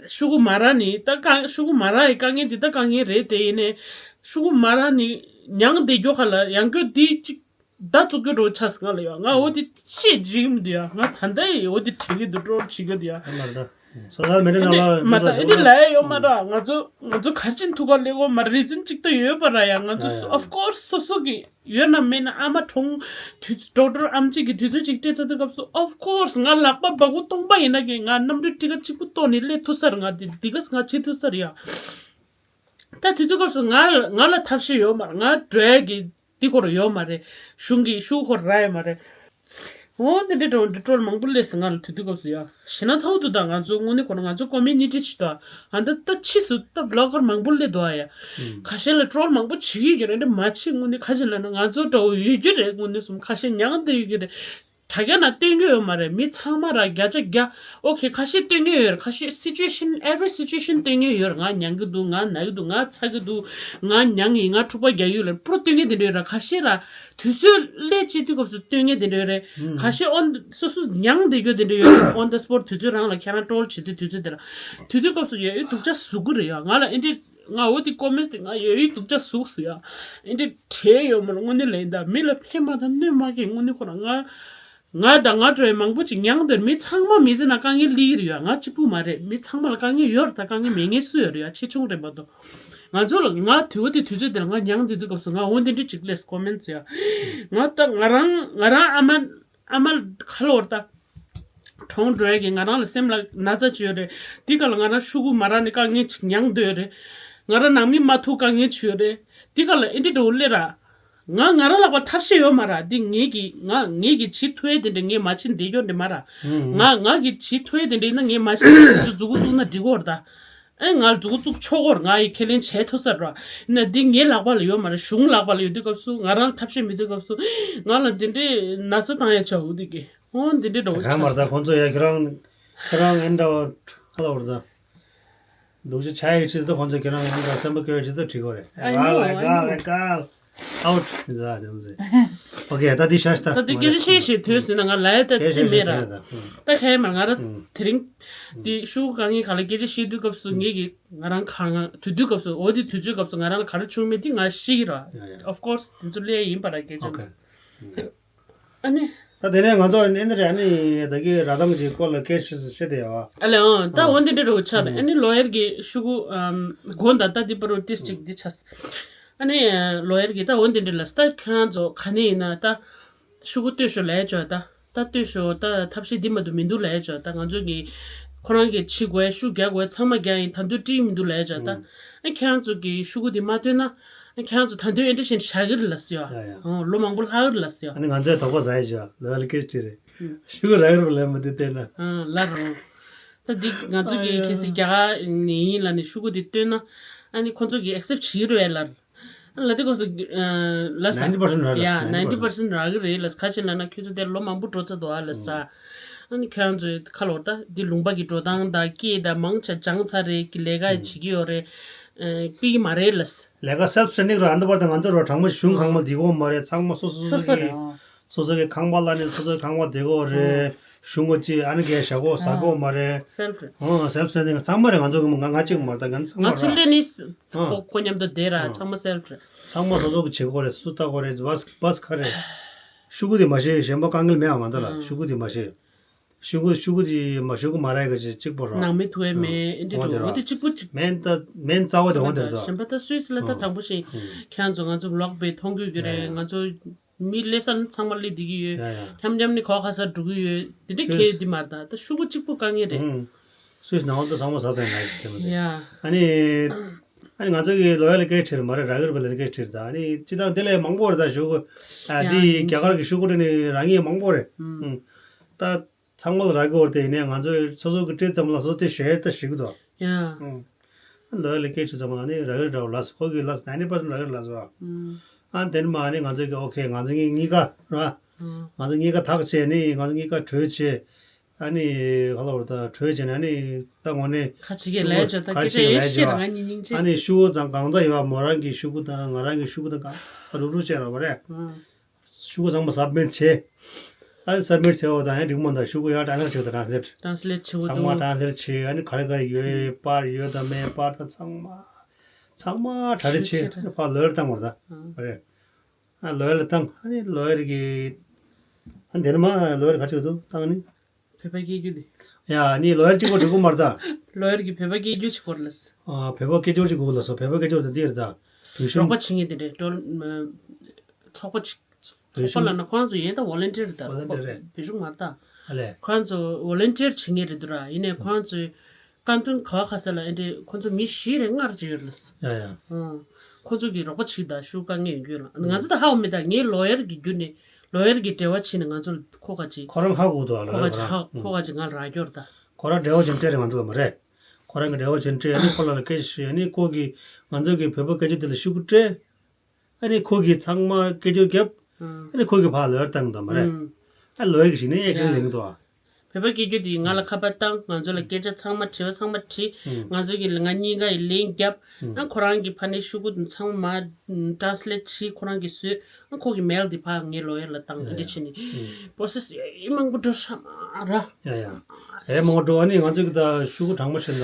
ཤུ་གུ་མ་ར་ནི་ད་དཀའ་ཤུ་གུ་མ་ར་ཡི་དཀའ་ངལ་འདི་ད་དཀའ་ངལ་རེད་དེ་ཡིན་ནས་ཤུ་གུ་མ་ར་ནི་མྱངས་བསྡད་རྒྱུ་ཁ་ལ་ཡང་རྒྱུ་དེ་གཅིག་ད་བཙུགས་རྒྱུ་འགྲོ་ཆགས་ང་ལ་ཡོད། ང་འོ་དེ་ཤེས་བྱེད་ཀྱི་མི་འདུག་ཡ། ང་ད་ལྟ་ཡི་འོ་དེ་དྲན་གྱི་འདུག་ཀྲོལ་བྱེད་ཀྱི་འདུག་ཡ། ཨ་མ་ད། སོ་སོ་མི་འདྲ་ནང་ལ་མ་ད་ཨེ་འདྲ་ལ་ཡ་ཡོད་མ་ར། ང་ཚོ་ང་ཚོ་གར་ཕྱིན་ཐུག་ག་ལས་གོ་མ་རི་ཛན་གཅིག་ད་ཡོད་པ་ར་ཡ། ང་ཚོ་ཨ་ཡ། ཨོཕ་ཀོར་སི་སོ་སོ་གི་ཡོད་ན་མེད་ན་ཨ་མ་གྲོངས་དུས་ཌོག་ཊར་ཨམ་ཆི་གི་དུས་ཚོད་ཅིག་སྤྲད་ཚར་དུས་སྐབས་སུ་ཨོཕ་ཀོར་སི་ང་ལག་པ་སྦ་ཁུག་སྟོང་པ་ཡིན་ན་གི་ང་གནམ་གྲུ་ཊི་ཀེ་ཊི་གཅིག་པུ་གཏོང་ནས་སླེབས་ཐུབ་ས་རེད། ང་དེ་འདི་ག་ང་བྱེད་ཐུབ་ས་རེད་ཡ། ད་དུས་ཚོད་སྐབས་སུ་ང་ང་ལ་ཐབས་ཤེས་ཡོད་མ་རེད། ང་འགྲོ་ཡ་གི་འདི་སྐོར་ཡོད་མ་རེད། གཞུང་གི་ཤུགས་ཁོ་ར་ཡོད་མ་རེད། འོ་འདི་འདྲའི་འགྲོ་འདི་ཀྲོལ་མང་པོ་སླེབས་སོང་ང་ལ་དུས་དུས་སྐབས་སུ་ཡ། ཞེ་ན་ཚ་བོ་འདུག་ད་ང་ཚོ་དངོས་གནས་ཁོ་ན་ང་ཚོ་ཀོ་མི་ནི་ཊི་ཞིག་དང་ཨ་ད་ད་ཕྱིས་སུ་ད་བི་ལོག་གར་མང་པོ་སླེབས་འདུག་ཨ་ཡ། ཁ་ཤས་ལ་ཀྲོལ་མང་པོ་བྱེད་ཀྱི་ཡོད་རེད་འདྲ་མ་བྱེད་དངོས་གནས་ཁ་ཤས་ལ་ན་ང་ཚོ་འདྲ་བོ་ཡོད་རྒྱུ་རེད། དངོས་གནས་སུ་ཁ་ཤས་མྱངས་བསྡད་ཡོད་རྒྱུ་རེད། དྲ་རྒྱ་ན་སྟོན་གྱི་ཡོད་མ་རེད། མི་ཚང་མ་ར་བརྒྱ་ཆ་བརྒྱ། ཨོ་ཁེ་ཁ་ཤས་སྟོན་གྱི་ཡོད་རེད། ཁ་ཤས་སི་ཅུ་ཨེ་ཤན་every situation སྟོན་གྱི་ཡོད་རེད། ང་མྱང་གི་འདུག་ང་ན་གི་འདུག་ང་ཚ་གི་འདུག་ང་མྱང་ཡིན། ང་འཁྲུག་པ་རྒྱག་ཡོད་རེད། པྲོ་སྟོན་གྱི་དེ་འདྲ་ཡོད་རེད། ཁ་ཤས་ར་དུས་ཚོད་སླེབས་བྱེད་དུས་སྐབས་སུ་སྟོན་གྱི་དེ་འདྲ་ཡོད་རེད། ཁ་ཤས་ཨོན་སོ་སོ་མྱང་བསྡད་རྒྱུ་དེ་འདྲ་ཡོད་རེད། on the spot དུས་ཚོད་རང་ལ་ཁྱེད་རང་ཀྲོལ་བྱེད་དུས་དུས་ཚོད་དེ་ལ་དུས་དུས་སྐབས་སུ་ཡོད་ཡོད་སྡུག་ཅག་ཟུག་གི་རེད་ཡ། ང་ལ་ཨེ་འདྲི། ང་འོ་དེ་ཀོ་མེན་སི་དེ་ང་ཡོད་ཡོད་སྡུག་ཅག་ཟུག་སི་ཡ། ཨེ་འདྲི་བྲེལ་ཡོད་མ་རེད། དངོས་གནས་ལས་ད་མི་ལ་ཕན་མ་ཐང་གནོད་མ་སྐྱེལ། དངོས་གནས་ཁོ་རང་ང་ང་དང་ང་འདྲ་བའི་མང་པོ་ཅིག་མྱངས་འདིར་མི་ཚང་མ་མི་ཚེ་ན་དཀའ་ངལ་སླེབས་ཀྱི་རེད་ཡ། ང་གཅིག་པུ་མ་རེད། མི་ཚང་མ་ལ་དཀའ་ངལ་ཡོད་རེད། ད་དཀའ་ངལ་མེད་མཁན་སུ་ཡོད་རེད་ཡ། ཆེ་ཆུང་རེད་མ་གཏོགས། ང་ཚོ་ལ་ང་དུས་འོ་དེ་དུས་ཚོད་དེར་ང་མྱངས་དུས་དུས་སྐབས་སུ་ང་འོ་འདི་འདྲི་ཅིག་སླེབས་ཀོ་མེན་སི་ཡ། ང་ད་ང་རང་ང་རང་ཨ་མ་ཨ་མ་ཁ་ལོ་བར་ད། གྲོངས་འགྲོ་ཡ་གི་ང་རང་ལ་སེམས་ལ་ན་ཚ་ཅིག་ཡོད་རེད། འདི་ག་ལ་ང་རང་ཤུ་གུ་མ་རག་ནས་དཀའ་ངལ་ཅིག་མྱངས་སྡོད་ཡོད་རེད། ང་རང་ནང་མི་མ་ཐུག་དཀའ་ངལ་ཅིག་ཡོད་རེད། འདི་ག་ལ་ཨེ་འདྲི་འགྲོ་སླེབས་ར། ང་ང་རང་ལག་པ་ཐབས་ཤེས་ཡོད་མ་ར། འདི་ངེད་ཀྱི་ང་ངེད་ཀྱི་བྱེད་ཐུབ་ཡ་དེ་འདྲ་ངས་མ་བྱེད་བསྡད་རྒྱུ་འདྲ་མ་ར། ང་ང་གི་བྱེད་ཐུབ་ཡ་དེ་འདྲ་ཡིན་ན་ངས་མ་བྱེད་བསྡད་རྒྱུ་མཛུ་གུ་བཙུགས་ན་འགྲིག་གོ་ར་ད། ཨེ་ང་ལ་མཛུ་གུ་བཙུགས་ཆོག་གོ་ར། ང་ཡི་ཁས་ལེན་བྱས་ཐུབ་ས་ར། ཡིན་ན་འདི་ངའི་ལག་པ་ལ་ཡོད་མ་ར། གཞུང་ལག་པ་ལ་ཡོད་དུས་སྐབས་སུ་ང་རང་ལ་ཐབས་ཤེས་མེད་དུས་སྐབས་སུ་ང་ལ་འདི་འདྲའི་ན་ཚ་བཏང་ཡ་ཆགས་འོ་འདི་གི། ཨོ་འདི་འདྲའི་འགྲོ་གང་མ་རེད་ད། ཁོང་ཚོ་ཡ་ཁྱེད་རང་ཁྱེད་རང་ཨེ་འདྲ་བ་ཁ་ལ་བར་ད་འདུག་ཅི་ཆ་ཡི་ཆེད་དུ་ཁོང་ཚོ་ཁྱེད་རང་ཨེ་འདྲ་སེམས་པ་སྐྱོ་བའི་ཆེད་དུ་བྲིས་གོ་རེད། I know, I know. Out. ཨོ་ཁེ་ད་འདི་ཤ་ཤ་ད་ད་འདི་སྐད་ཆ་བཤད་བཤད་དུས་ཟིན་ན་ང་ལ་ཡ་ད་ཅི་མེད་ར། ད་ཁ་ཡ་མ་ང་ར་དེ་རིང་འདི་ཤུ་གུ་དཀའ་ངལ་ག་ལ་སྐད་ཆ་བཤད་དུས་སྐབས་སུ་ངེད་ཀྱི་ང་རང་གང་དུས་དུས་སྐབས་སུ་འོ་དེ་དུས་ཚོད་སྐབས་སུ་ང་རང་ལ་ག་རེ་བྱུང་མེད་འདི་ང་ཤེས་ཀྱི་ར། Of course དེ་ཚོ་ལས་ཡིན་པ་ར་སྐད་ཆ། ཨ་ནི། ད་དེ་ནས་ང་ཚོ་ཨེ་འདི་རེད། ཨ་ནི་ད་གི་ར་ཐང་གི་སྐོར་ལ་སྐད་ཆ་བཤད་དེ་ཡོད། ཨ་ལེ་ཨང་ད་འོ་འདི་འདྲ་རུ་ཆགས་རེད། ཨ་ནི་ལོ་ཡར་གི་ཤུ་གུ་ཨམ་དགོན་ད་ལྟ་འདི་པར་རུ་ཏིས་ཅིག་འདི་ཆགས། ཨ་ནི་ལོ་ཡར་གི་ད་འོ་འདི་འདྲ་ལ་ས་ད་ཁྱེད་རང་ཚོ་ག་ནས་ཡིན་ན་ད་ཤུ་གུ་ལྟོས་ཤོག་ལས་ཆོག་ད་ད་ལྟོས་ཤོག་ད་ཐབས་ཤེས་འདི་མ་གཏོགས་མི་འདུག་ལས་ཆོག་ད་ང་ཚོ་གི་ཁོ་རང་གི་ཕྱི་དགོས་ཤུ་རྒྱག་དགོས་ཚང་མ་རྒྱག་ཡིན་ད་དུང་ཀྲིག་མི་འདུག་ལས་ཆོག་ད་ཨ་ཁྱེད་རང་ཚོ་གི་ཤུ་གུ་འདི་མ་ལྟོས་ན། ཁྱེད་རང་ཚོ་ད་དུང་ཨེ་འདྲ་བཞིན་བཞག་གི་རེད་ལ་ཟེར་ཡ། ཡ་ཡ། ཨོ་ལོ་མང་པོ་ལྷག་གི་རེད་ལ་ཟེར་ཡ། ཨ་ནི་ང་ཚོས་དོགས་པ་ཟ་ཡི་བཞག་ལ་ལ་སྐད་ཅིག་རེད། ཤུ་གུ་རག་གི་རེད་པ་ལས་མ་དེ་བལྟས་ན། ཨང་ལ་རང་། ད་འདི་ང་ཚོ་གི་ཨ་ཡ། གལ་སྲིད་རྒྱ་གར་ནས་ཡིན་ལ་ནི་ཤུ་གུ་དེ་བཏོན་ན་ཨ་ནི་ཁོ་ཚོ་གི་ཨེག་སེབ་བྱེད་ཀྱི་རེད་ལ། ལ་དེ་ཁོ་ཚོ་ལ་ས་ninety percent རག་ཡ་ninety percent རག་གི་རེད་ལ་ཁ་ཆེ་ལ་ན་ཁྱོད་ཚོ་དེ་ལོ་མང་པོ་འགྲོ་ཚར་འདུག་ཨ་ལ་ས། ཨ་ནི་ཁྱེད་རང་ཚོའི་ཁ་ལོར་ད་འདི་ལུང་པ་གི་འགྲོ་སྟངས་དང་སྐད་དང་མང་ཆེ་སྦྱངས་ཚར་རེད་གི་ལས་ཀ་བྱེད་ཀྱི་ཡོད་རེད། ཨ་ཕི་གི་མ་རེད་ལ་ས། ལས་ཀ་self training ར་ཨ་འདི་བར་དུ་ང་ཚོ་རོ་གྲངས་མ་གཞུང་གང་མ་འདི་གོ་མ་རེད། ཚང་མ་སོ་སོ་སོ་སོ་སོ་གི་རེད། སོ་སོ་གི་ཁང་པ་ལ་ནི་སོ་སོའི་ཁང་པ་འདི་གོ་རེད། གཞུང་གོ་ཅི་ཨ་ནི་གས་བཞག་གོ་ཟ་གོ་མ་རེད། self training ཨོ་self training ཚང་མ་རེད། ང་ཚོ་གི་ང་ང་གཅིག་མ་རེད། ད་ང་ཚང་མ་ང་ཚོ་ར་ལས་ནི་ཨོ་ཁོ་མཉམ་དུ་བསྡད་ར་ཨོ་ཚང་མ་self training ཚང་མ་སོ་སོ་གི་བྱེད་གོ་རེད། སུ་ལྟ་གོ་རེད། བས་བས་ཁ་རེད། ཤོག་གུ་དེ་མ་ཤེས་གཞན་པ་དཀའ་ངལ་མེད་ཨ་ང་ཚོ་ལ་ཨང་ཤོག་གུ་དེ་མ་ཤེས། ཤོག་གུ་ཤོག་གུ་དེ་མ་ཤོག་གུ་མ་རག་གི་ཅིག་གཅིག་པོ་ར། ནང་མི་ཐུ་ཨེ་མེ་ཨེ་འདྲི་འོ་དེ་འགྲོ་འོ་ར། དེ་གཅིག་པུ་གཅིག་མེན་ད་མེན་རྩ་བ་དེ་འོ་དེ་ར་ད། གཞན་པ་ད་སུད་སི་ལ་ད་ཨང་དྲང་པོ་ཞིག་ཨང་ཁྱེད་ཚོ་ང་ཚོ་ལོག་པའི་མཐོང་གི་ཡོད་རེད། ཡ་ཡ་ང་ཚོ་མི་ལས་ས་ཚང་མ་སླེབས་བསྡད་ཀྱི་ཡོད། ཡ་ཡ་འཁྱམ་འཁྱམ་ནི་གོ་ཁ་སར་འགྲོ་གི་ཡོད། དེ་འདྲ་ཁྱེད་དེ་མ་རེད་ད། ད་ཤོག་གུ་གཅིག་པུ་དཀའ་ངལ་རེད། ཨང་། སུད་སི་ནང་ལ་ཚང་མ་ཟ་ཚང་ཡང་ཟེར་མ་ཟེར། ཡ། ཨ་ནི། ཨ་ནི་ང་ཚོ་གི་ལོ་ཡ་ལ་སྐད་ཁྲིར་མ་རེད་ར་གིར་བ་ལ་སྐད་ཁྲིར་ད་ཨ་ནི་སྤྱི་བཏང་དེ་ལས་མང་པོ་རེད་ད་ཞུ་གོ་ཨ་ཡ་འདི་ཡིན་རྒྱ་གར་གི་ཤོག་གུ་སྤྲད་ནི་རང་ཉིད་མང་པོ་རེད། ཨུམ། ད་ཚང་མ་ལ་ར་གི་བར་དེ་ཡིན་ནའི་ང་ཚོ་སོ་སོ་གི་སྤྲད་ཙམ་ལ་སོ་སོ་དེ་ཞེས་ད་ཞིག་གི་འདུག་ཡ། ཨུམ། ལོ་ཡ་ལ་སྐད་ཁྲིར་ཙམ་ལ་ནི་ར་གིར་འདྲ་བོ་ལ་སོ་ཁོ་གི་ལ་སོ་ninety percent ར་གིར་ལ་སོ། ཨུམ། ཨ་དེ་ནི་མ་ནི་ང་ཚོ་གི་ཨོ་ཁེ་ང་ཚོ་གཉིས་ཀ་ར། ཨུམ། ང་ཚོ་གཉིས་ཀ་ཐག་བཅད་ནི་ང་ཚོ་གཉིས་ཀ་གྲོས་བྱས། ཨ་ནི་ག་ལ་བར་ད་གྲོས་བྱས་ནས་ཨ་ནི་ད་ངོ་ནས་ཁ་ཅིག་གིས་ལས་བྱོས་ད་ཁ་སྐད་ཆ་ཅིག་ཡོད་ལས་ཤེས་བྱོས་ར་ང་གཉིས་སྙིང་རྗེ། ཨ་ནི་ཤུ་བོ་ཚང་གང་ཚ་ཡོད་པ་མོ་རང་གི་ཤུ་གུ་དང་ང་རང་གི་ཤུ་གུ་དང་གང་ཨ་རུབ་རུབ་བྱས་ར་བ་རེད། ཨ། ཤུ་གུ་ཚང་མ་སབ་མིཊ་བྱས། ཨ་ནི་སབ་མིཊ་བྱས་པ་དང་ཡང་འགྲིག་མོ་འདུག་ཤུ་གུ་ཡང་ཊན་སི་ལེཊ་བྱེད་དང་ཊན་སི་ལེཊ། ཊན་སི་ལེཊ་བྱེད་དགོས་ཚང་མ་འདུག་ཊན་སི་ལེཊ་བྱས་ཨ་ནི་ག་རེ་ག་རེ་ཡོད་པར་ཡོད་དང་མེད་པར་དང་ཚང་མ་ཚང་མ་གྲ་སྒྲིག་བྱས་ཨ་ནི་ཕར་ལོ་ཡར་བཏང་བ་རེད་ད། ཨ་རེད། ཨ་ལོ་ཡར་ལ་བཏང་ཨ་ནི་ལོ་ཡར་གི་ཨ་ནི་དེ་ནས་མ་ལོ་ཡར་ག་ཅིག་འདུག་བཏང་ནི། བོད་པ་སྐད་རྒྱུད་དེ། ཡ་ཨ་ནི་ལོ་ཡར་གཅིག་པོ་འགྲིག་གི་མ་རེད་ད། ལོ་ཡར་གི་བོད་པ་སྐད་རྒྱུད་ཅིག་དགོས་ལ། ཨ་བོད་པ་སྐད་རྒྱུད་ཅིག་དགོས་ལ་སོ་བོད་པ་སྐད་རྒྱུད་དེ་འདི་རེད་ད། དུས་གཞུང་རོགས་པ་བྱེད་མཁན་དེ་འདྲས་འགྲོ། ཚོགས་པ་ཅིག་ཚོགས་པ་ལབ་ན་ཁོང་ཚོ་ཡིན་ད་ཝོ་ལན་ཊིར་ད། ཝོ་ལན་ཊིར་རེད། བོད་གཞུང་མ་རེད་ད། ཨ་ལས། ཁོང་ཚོ་ཝོ་ལན་ཊིར་བྱེད་མཁན་རེད་འདུག་ར། ཡིན་ནའི་ཁོང་ཚོའི་བཀའ་བསྡུར་ག་བ་ག་ས་ལ་ཨེ་འདྲས་ཁོང་ཚོ་མི་བཞི་རེ་ལྔ་རེ་ཅིག་ཡོད་ལ། ཡ་ཡ། ཨང་། ཁོང་ཚོ་གི་རོགས་པ་བྱེད་ད་ཤུ་དཀའ་ངལ་ཡོད་རྒྱུ་ལ་ང་ཚོ་ད་ཧ་གོ་མེད་ད། ངའི་ལོ་ཡར་གི་རྒྱུ་ནས་ལོ་ཡར་གི་འབྲེལ་བ་བྱེད་ནས་ང་ཚོ་ལ་ཁོ་ག་ཅིག་ཁོ་རང་ཧ་གོ་འདུག་ཨ་ཁོ་ལོ་ག་ཡར་ཅིག་ཧ་ཧ་ཁོ་ག་ཅིག་ང་ལ་རག་རྒྱུ་རེད་ད། ཁོ་རང་འབྲེལ་བ་བྱེད་སྤྲད་རེད་ང་ཚོ་ལ་མ་རེད། ཁོ་རང་གི་འབྲེལ་བ་བྱེད་སྤྲད་ཨ་ནི་ཁོ་ལ་ལ་སྐད་ཆ་ཞུས་ཨ་ནི་ཁོ་གིས་ང་ཚོ་གི་བོད་པ་སྐད་ཆ་དེ་ལ་ཤུ་གུ་སྤྲད། ཨ་ནི་ཁོ་གིས་ཚང་མ་སྐད་ཆ་བརྒྱབ། ཨ་ནི་ཁོ་གིས་ཕར་ལོ་ཡར་བཏང་གི་འདུག་མ་རེད། ཨ་ལོ་ཡར་གི་ཞིག་ནས་ཨེག་ཤན་ལེན་གི་འདུག་ཨ། བོད་པ་སྐད་རྒྱུད་དེ་ང་ལ་ཁ་པར་བཏང་ང་ཚོ་ལ་སྐད་ཆ་ཚང་མ་དྲི་བ་ཚང་མ་དྲིས། ང་ཚོ་གི་ང་གཉིས་ཀ་ཡི་ལན་བརྒྱབ། ཨ་ཁོ་རང་གི་ཕ་ནས་ཤུ་གུ་དེ་ཚང་མ་ཊན་སི་ལེཊ་བྱས་ཁོ་རང་གིས་བཟོས། ཨ་ཁོ་གི་མེལ་དེ་ཕར་ངའི་ལོ་ཡར་ལ་བཏང་ཨ་འདི་བྱས་ནས་པོ་སེ་སི་ཡ་ཡི་མང་པོ་འགྲོ་ཤག་མ་ར། ཡ་ཡ། ཨེ་མང་པོ་འགྲོ་ཨ་ནི་ང་ཚོ་གི་ད་ཤུ་གུ་གྲངས་མ་བྱས་ན།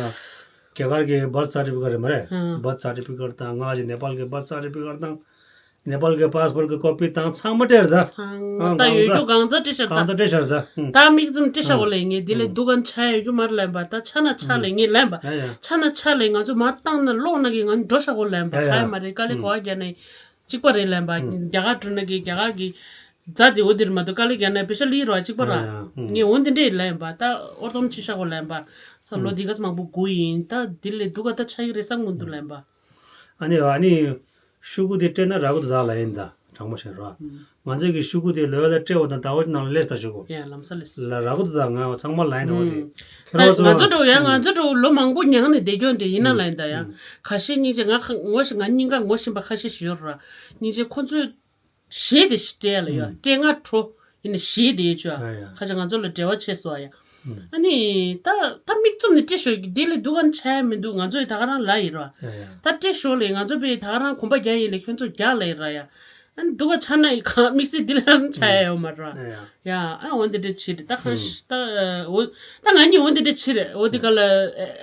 རྒྱ་གར་གྱི་བར་ཐི་སར་ཊི་ཕི་ཀེཊ་རེད་མ་རེད། ཧུམ། བར་ཐི་སར་ཊི་ཕི་ཀེཊ་དང་ང་ཞིག་ནེ་པཱལ་གྱི་བར་ཐི་སར་ཊི་ཕི་ཀེཊ་དང་། ནེ་པཱལ་གྱི་པཱས་པོར་གྱི་ཀོ་པི་དང་ཚང་མ་སྤྲད་རེད་ད། ཚང་མ་ད་ཡོད་རྒྱུ་གང་ཚ་སྤྲད་ཤར་ད། གང་ཚ་སྤྲད་ཤར་ད། ཧུམ། ད་མིག་བཙུམ་སྤྲད་ཤག་གོ་ལེ་ངས་དེ་ལས་སྡུག་ག་ཆ་ཡོད་རྒྱུ་མར་ལེན་པ་ད་ཆ་ན་ཆ་ལེ་ངས་ལེན་པ། ཡ་ཡ། ཆ་ན་ཆ་ལེ་ང་ཚོ་མར་བཏང་ན་ལོག་ན་གི་ང་འགྲོ་ཤག་གོ་ལེན་པ་ཡ་ཡ། ག་ཡ་མ་རེད་དཀའ་ལས་ཧུམ། གོ་བ་རྒྱག་ནས། གཅིག་པ་རེད་ལེན་པ། ཧུམ། རྒྱ་གར་འགྲོ་ན་གི་རྒྱ་གར་གྱི། རྫ་དེ་འོ་དེར་མ་གཏོགས་དཀའ་ལས་རྒྱག་ན་པེ་ཤ་ལི་རོ་གཅིག་པ་ར། ཨ་ཡ། ཨུམ། ངས་འོ་འདི་འདྲས་ལེན་པ་ད་ཨོར་དོམ་ཆི་ཤ་གོ་ལེན་པ། ས་ལོ་ཨུམ། འདི་ག་ས་མང་པོ་དགུ་ཡིན་ད་འདི་ལས་སྡུག་ག་ད་ཆ་ཡི་རེ་ས་མུ་འདུ་ལེན་པ། ཨ་ནི་ཨ་ནི། ཤུ་གུ་དེ་སྤྲད་ན་ར་གུ་དུ་ད་ལ་ཡིན་ད་དྲང་མོ་བཤད་རོ། ཨུམ། ང་ཚོས་ཀྱི་ཤུ་གུ་དེ་ལོ་ལ་སྤྲད་འོ་དང་ཟླ་བ་གཅིག་ནང་ལ་ལས་ད་ཤུ་གུ། ཡ་ལམ་ས་ལས། ལ་ར་གུ་དུ་ད་ང་ཚང་མ་ལ་ཡིན་འོ་དེ། ཨུམ། ཁྱེད་རང་ཚོ། ང་ཚོ་འགྲོ་ཡ་ང་ཚོ་འགྲོ་ལོ་མང་པོ་མྱངས་ནས་བསྡད་རྒྱུ་འདྲ་ཡིན་ན་ལ་ཡིན་ད་ཡ། ཨུམ། ཁ་ཤས་སྙིང་རྗེ་ང་ཁ་ངོ་ཤེས་ང་སྙིང་ག་ངོ་ཤེས་པ་ཁ་ཤས་ཤིག་ཡོད་ར། སྙིང་རྗེ་ཁོ་ཚོས། གཞས་དེ་ཞིག་སྤྲད་ལ་ཡོད། ཨུམ། སྤྲད་ང་འཕྲོ་ཡིན་ན་གཞས་དེ་ཡོད་ཆོག་ཨ། ཡ་ཡ། ཁ་ཅིག་ང་ཚོ་ལ་འབྲེལ་བ་བྱས་སོ་ཨ་ཡ། ཨུམ། ཨ་ནི་ད་ད་མིག་བཙུམ་ནས་སྤྲད་ཤོག་འདི་ལས་སྡུག་ག་ཆ་ཡ་མི་འདུག་ང་ཚོ་ཡི་ད་ག་རང་ལ་ཡིན་ར། ཡ་ཡ། ད་སྤྲད་ཤོག་ལས་ང་ཚོ་པས་ད་ག་རང་གོམ་པ་རྒྱག་ཡིན་ལས་ཁྱོད་ཚོ་རྒྱག་ལ་ཡིན་ར་ཡ། ཨ་ནི་སྡུག་ག་ཆ་ན་ཡི་ག་དམིགས་བསལ་འདི་ལས་རང་ཆ་ཡ་ཡོད་མ་ར། ཡ་ཡ། ཡ་ཨ་འོ་འདི་འདྲ་བྱེད་ད་ཁ་ཨུམ། ད་འོ་ད་ང་གཉིས་འོ་འདི་འདྲ་བྱེད་རེད་འོ་འདི་ག་ལ་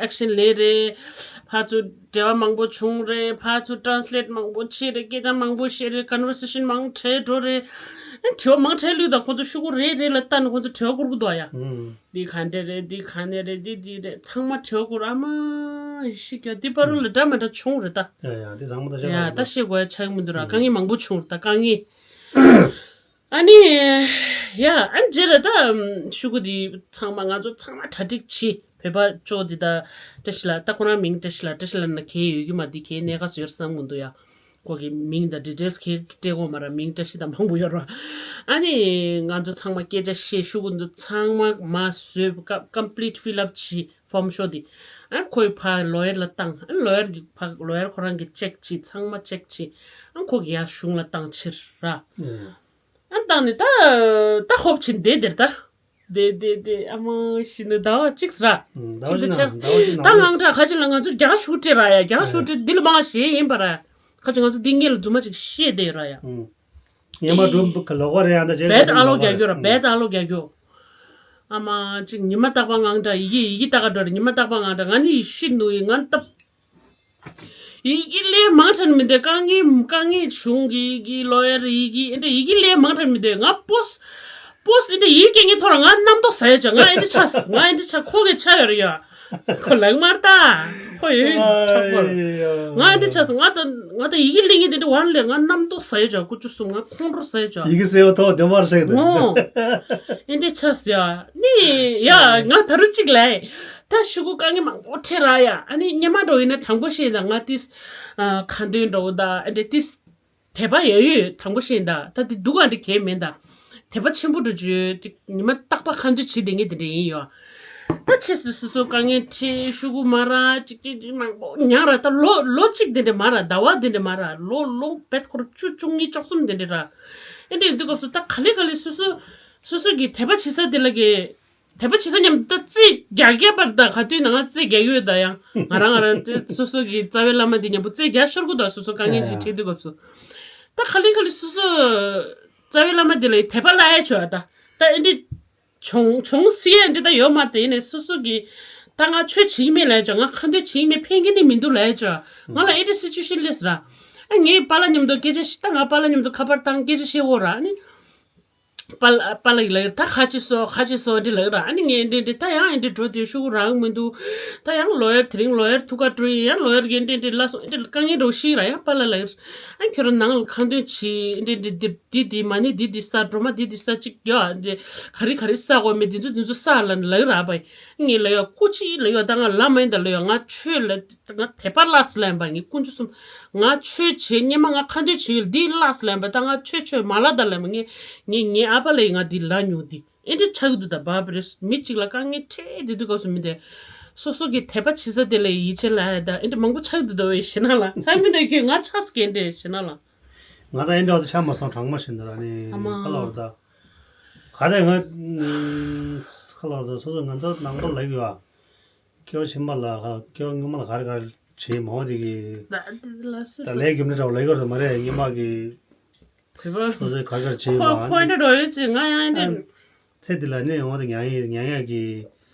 ཨེག་ཤན་ལས་རེད་ཕ་ཚོ། འབྲེལ་བ་མང་པོ་བྱུང་རེད། ཕར་ཚུར་ཊ་རན་སི་ལེཊ་མང་པོ་བྱས་རེད། སྐད་ཆ་མང་པོ་བཤད་རེད། ཀོན་ཝར་སེ་ཤན་མང་དྲགས་འགྲོ་རེད། ཨ་དྲི་བ་མང་དྲགས་ལུས་དང་ཁོ་ཚོ་ཤུ་གུ་རེད་རེད་ལ་ལྟ་ནས་ཁོ་ཚོ་དྲི་བ་བསྐུར་གི་འདུག་ཡ། ཨུམ། འདི་ག་འདྲ་རེད། འདི་ག་འདྲ་རེད། འདི་འདི་རེད། ཚང་མ་དྲི་བ་བསྐུར། ཨ་མ་ཡེ་ཤེས་ཀྱང་འདི་བར་རུ་ལ་འདྲ་མི་འདྲ་བྱུང་རེད་ད། ཡ་ཡ་འདི་ཚང་མ་ད་བཤད་ཡ་ད་བཤད་དགོས་ཡ་ཆགས་མི་འདུག་ར། དཀའ་ངལ་མང་པོ་བྱུང་རེད་ད་དཀའ་ངལ། ཨ་ནི། ཡ་ཨ་ནི་རྗེས་ལ་ད་ཤུ་གུ་འདི་ཚང་མ་ང་ཚོ་ཚང་མ་གྲ་སྒྲིག་བྱེད། བོད་པ་ཅོ་འདི་ད་བཀྲ་ཤིས་ལགས་ད་ཁོ་རང་མིང་བཀྲ་ཤིས་ལགས། བཀྲ་ཤིས་ལགས་ན་གལ་ཡོད་ཀྱི་མ་འདི་གལ་གནད་འགག་སུ་ཡོད་བསམ་གི་འདུག་ཡ། ཁོ་གི་མིང་དང་ཌི་ཊེལ་སི་གལ་སྤྲད་དགོས་མ་ར། མིང་བཀྲ་ཤིས་དང་མང་པོ་ཡོད་ར། ཨ་ནི་ང་ཚོ་ཚང་མ་སྐད་ཆ་བཤད་ཤུ་གུ་འདི་ཚང་མ་མ་བཟོས་ཀ་ཀམ་པི་ལིཊ་ཕིལ་ཨབ་བྱེད་ཕོམ་ཤོག་འདི། ཨ་ཁོའི་ཕ་ལོ་ཡར་ལ་བཏང་ཨ་ལོ་ཡར་གི་ཕ་ལོ་ཡར་ཁོ་རང་གི་ཅེག་བྱེད་ཚང་མ་ཅེག་བྱེད་ཨ་ཁོ་གི་ཡ་གཞུང་ལ་བཏང་ཕྱིར་ར། ཨ་བཏང་ནས་ད་ད་ཧོབ་ཕྱིན་བསྡད་དེར་ད། དེ་དེ་དེ་ཨ་མ་ཤི་ནི་ཟླ་བ་གཅིག་ར། ཟླ་བ་གཅིག་ད་ཆགས་ཟླ་བ་གཅིག་ད་ནང་ངང་གྲགས་ཁ་ཅིག་ལ་ང་ཚོ་རྒྱ་ཤུགས་སྤྲད་ར་ཡ་རྒྱ་ཤུགས་སྤྲད་འདི་ལ་མང་ཞེ་ཡིན་པ་ར། ཁ་ཅིག་ང་ཚོ་འདི་ངེད་ལ་རྫུན་མ་ཅིག་བཤད་བསྡད་ཡོད་ར་ཡ། ངེད་མ་སྒྲུབ་ལོག་པ་རེད་ཡ་ད་བྱས་བེད་ཨ་ལོ་རྒྱག་རྒྱུ་ར་བེད་ཨ་ལོ་རྒྱག་རྒྱུ། ཨ་མ་ཅིག་ཉི་མ་རྟག་པ་ངང་གྲགས་ཡི་གེ་ཡི་གེ་ལྟ་ག་འགྲོ་ར་ཉི་མ་རྟག་པ་ངང་གྲགས་ང་ནི་ཡི་ཤི་ནུ་ཡི་ང་ནི་སྟབས། ཡི་གེ་ལས་མང་དྲགས་མི་འདུག་དཀའ་ངལ་དཀའ་ངལ་གཞུང་གི་ཡི་གེ་ལོ་ཡར་ཡི་གེ་ཨེ་འདྲ་ཡི་གེ་ལས་མང་དྲགས་མི་འདུག་ང་པོས་པོས་ཨེ་འདྲ་ཡི་གེ་ངའི་ཐོག་ལ་ང་རྣམ་རྟོག་ཟ་ཡོད་ཅག་ང་ཨེ་འདྲ་ཆགས་ང་ཨེ་འདྲ་ཆགས་ཁོ་གི་ཆ་ཡོད་རེད་ཡ། ཁོ་ལག་དམར་ད། ཁོ་ཡོད་ཡོད་ཁྲག་པོ། ང་ཨེ་འདྲ་ཆགས་ང་ད་ང་ད་ཡི་གེ་ལས་ངའི་དེ་འདྲ་བར་ལས་ང་རྣམ་རྟོག་ཟ་ཡོད་ཅག་ཀུ་ཅུ་གསུམ་ང་ཁོང་ཁྲོ་ཟ་ཡོད་ཅག་ཡི་གེ་གསལ་བོ་ཐོག་དེ་མར་ཤེས་དེ། ངོ་། ཨེ་འདྲ་ཆགས་ཡ། ནི་ཡ་ང་ད་རུ་གཅིག་ལས། ད་ཤུ་གུ་དཀའ་ངལ་མང་པོ་འཕྲད་ར་ཡ། ཨ་ནི་སྙེ་མ་འགྲོ་ཡིན་ན་དྲང་པོ་བཤད་ན་ང་ཏིས་ཁ་འདོན་འགྲོ་ད་ཨ་འདྲ་ཏིས་དད་པ་ཡོད་ཡོད་དྲང་པོ་བཤད་ད་ད་དེ་སྡུག་ཨ་འདྲ་གས་མེད་ད། དད་པ་ཆེན་པོ་འགྲོ་རྒྱུ་ཏིག་ཉི་མ་རྟག་པ་ཁ་འདོན་བྱེད་བསྡད་ངེས་དེ་འདྲ་ཡིན་ཡོད། ད་ཆེས་སུ་སོ་སོ་དཀའ་ངལ་འཕྲད་ཤུ་གུ་མ་ར་ཅིག་ཅིག་ཅིག་མང་པོ་མྱངས་ར་ད་ལོ་ལོ་གཅིག་དེ་འདྲ་མ་ར་ཟླ་བ་དེ་འདྲ་མ་ར་ལོ་ལོ་བེད་ཁོར་བཅུ་བཅུ་གཉིས་བཅུ་གསུམ་དེ་འདྲ་ར། ཨེ་འདྲ་ཡིན་དུས་སྐབས་སུ་ད་ག་ལེ་ག་ལེ་སོ་སོ་སོ་སོ་གི་དད་པ་བྱེད་ས་དེ་ལ་གི་དད་པ་བྱེད་ས་མཉམ་དུ་རྩིས་རྒྱག་རྒྱག་པར་ད་ག་དུས་ན་ང་རྩིས་རྒྱག་ཡོད་ད་ཡང་ང་རང་ང་རང་རྩིས་སོ་སོ་གི་རྩ་བའི་བླ་མ་འདི་མཉམ་པོ་རྩིས་རྒྱག་ཤོར་གི་ད་སོ་སོ་དཀའ་ངལ་ཅིག་འཕྲད་དུས་སྐབས་སུ། ད་ག་ལེ་ག་ལེ་སོ་སོ་རྩ་བའི་བླ་མ་འདི་ལ་དད་པ་བླ་ཡ་ཆོག་ད་ད་ཨེ་འདི་བྱུང་བྱུང་སྲིད་ཡ་འདི་ད་ཡོད་མ་དེ་ནས་སོ་སོ་གི་ད་ང་ཆོས་བྱེད་ཀྱི་མེད་ལ་ཡ་ཆོག་ང་ཁ་འདོན་བྱེད་ཀྱི་མེད་ཕན་གི་ནི་མི་འདུག་ལ་ཡ་ཆོག་ང་ལ་ཨེ་འདྲ་སི་ཅུ་ཤན་སླེབས་ར། ཨ་ངའི་པཱ་ལགས་མཉམ་དུ་སྐད་ཆ་ཤི་ད་ང་པཱ་ལགས་མཉམ་དུ་ཁ་པར་བཏང་སྐད་ཆ་བཤད་འོ་ར་ཨ་ནི། པཱ་ལགས་པཱ་ལགས་ལགས་ད་ཁ་ཅིག་སོ་ཁ་ཅིག་སོ་འདི་ལགས་ར་ཨ་ནི་ངས་འདི་འདི་ད་ཡང་འདི་འགྲོ་དུས་ཤུགས་རག་མི་འདུག་ད་ཡང་ལོ་ཡར་དེ་རིང་ལོ་ཡར་ཐུག་ག་འགྲོ་ཡིན་ཡང་ལོ་ཡར་གྱི་འདི་འདི་ལ་སོ་འདི་དཀའ་ངལ་འགྲོ་ཤི་ར་ཡང་པཱ་ལགས་ལགས་ཨ་ཁྱོད་རང་ནང་ལ་ཁ་འདོན་བྱེད་འདི་འདི་འདི་འདི་འདི་མ་ཎི་འདི་འདི་ས་སྒྲོལ་མ་འདི་འདི་ས་ཅིག་ཡ་འདི་ག་རི་ག་རི་ས་གོ་མི་འདི་ཚོ་འདི་ཚོ་ས་ལ་ལགས་ར་བ་ངས་ལ་ཡ་སྐུ་ཅི་ལ་ཡ་ད་ང་ལ་མ་ཡིན་ད་ལ་ཡ་ང་ཆོས་ལ་ང་དད་པ་བརླགས་སི་ལ་ཡིན་པ་ངས་དཀོན་མཆོག་གསུམ། ང་ཆོས་བྱེད་སྙེ་མ་ང་ཁ་འདོན་བྱེད་ཡོད་འདི་བརླགས་སི་ལ་ཡིན་པ་ད་ང་ཆོས་ཆོས་མ་ལ་ད་ལ་ཡིན་པ་ངས་ངས་ངའི་ཨ་ཕ་ལ་ཡིན་ང་འདི་ལ་མྱོང་འདི་ཨེ་འདྲ་ཆགས་འདུག་ད་བབ་རེད་མི་གཅིག་ལ་དཀའ་ངལ་འཕྲད་དེ་དུས་སྐབས་སུ་མི་དེ་སོ་སོ་གི་དད་པ་བྱེད་ས་དེ་ལ་ཡིད་ཆེས་ལ་ཡ་ད་ཨེ་འདྲ་མང་པོ་ཆགས་འདུག་ད་བའི་ཞེ་ན་ལ་ཆགས་མི་དེ་ཁྱོད་ང་ཆགས་སི་གེ་འདྲ་ཞེ་ན་ལ། ང་ད་ཨེ་འདྲ་བ་ད་ཆགས་མ་སོང་གྲང་མོ་ཞིག་འདུག་ཨ་ནི་ཨ་མ། ཁ་ལ་བ་ད་ག་དེ་ང་ཁ་ལ་བ་ད་སོ་སོ་ང་ཚོ་ནང་པ་ལ་ཡོད་ཨ། སྐྱེ་བ་ཕྱི་མ་ལ་ཧ་སྐྱེ་བ་སྔོན་མ་ལ་ག་རེ་ག་རེ་བྱེད་མ་འོང་དེ་གི་ད་འདི་ལ་སུ་ད་ལས་རྒྱུ་འབྲས་འདྲ་བོ་ལས་ཀ་རེད་མ་རེད་སྔོན་མ་གི་དེ་བ་སོ་སོའི་ག་རེ་ག་རེ་བྱེད་མ་ཁོ་ཁོ་འདྲ་འགྲོ་ཡོད་ཅིག་ང་ཡང་འདི་ཨ་ཚེ་འདི་ལ་ནི་འོང་དེ་ཉང་ཡ་ཉང་ཡ་གི་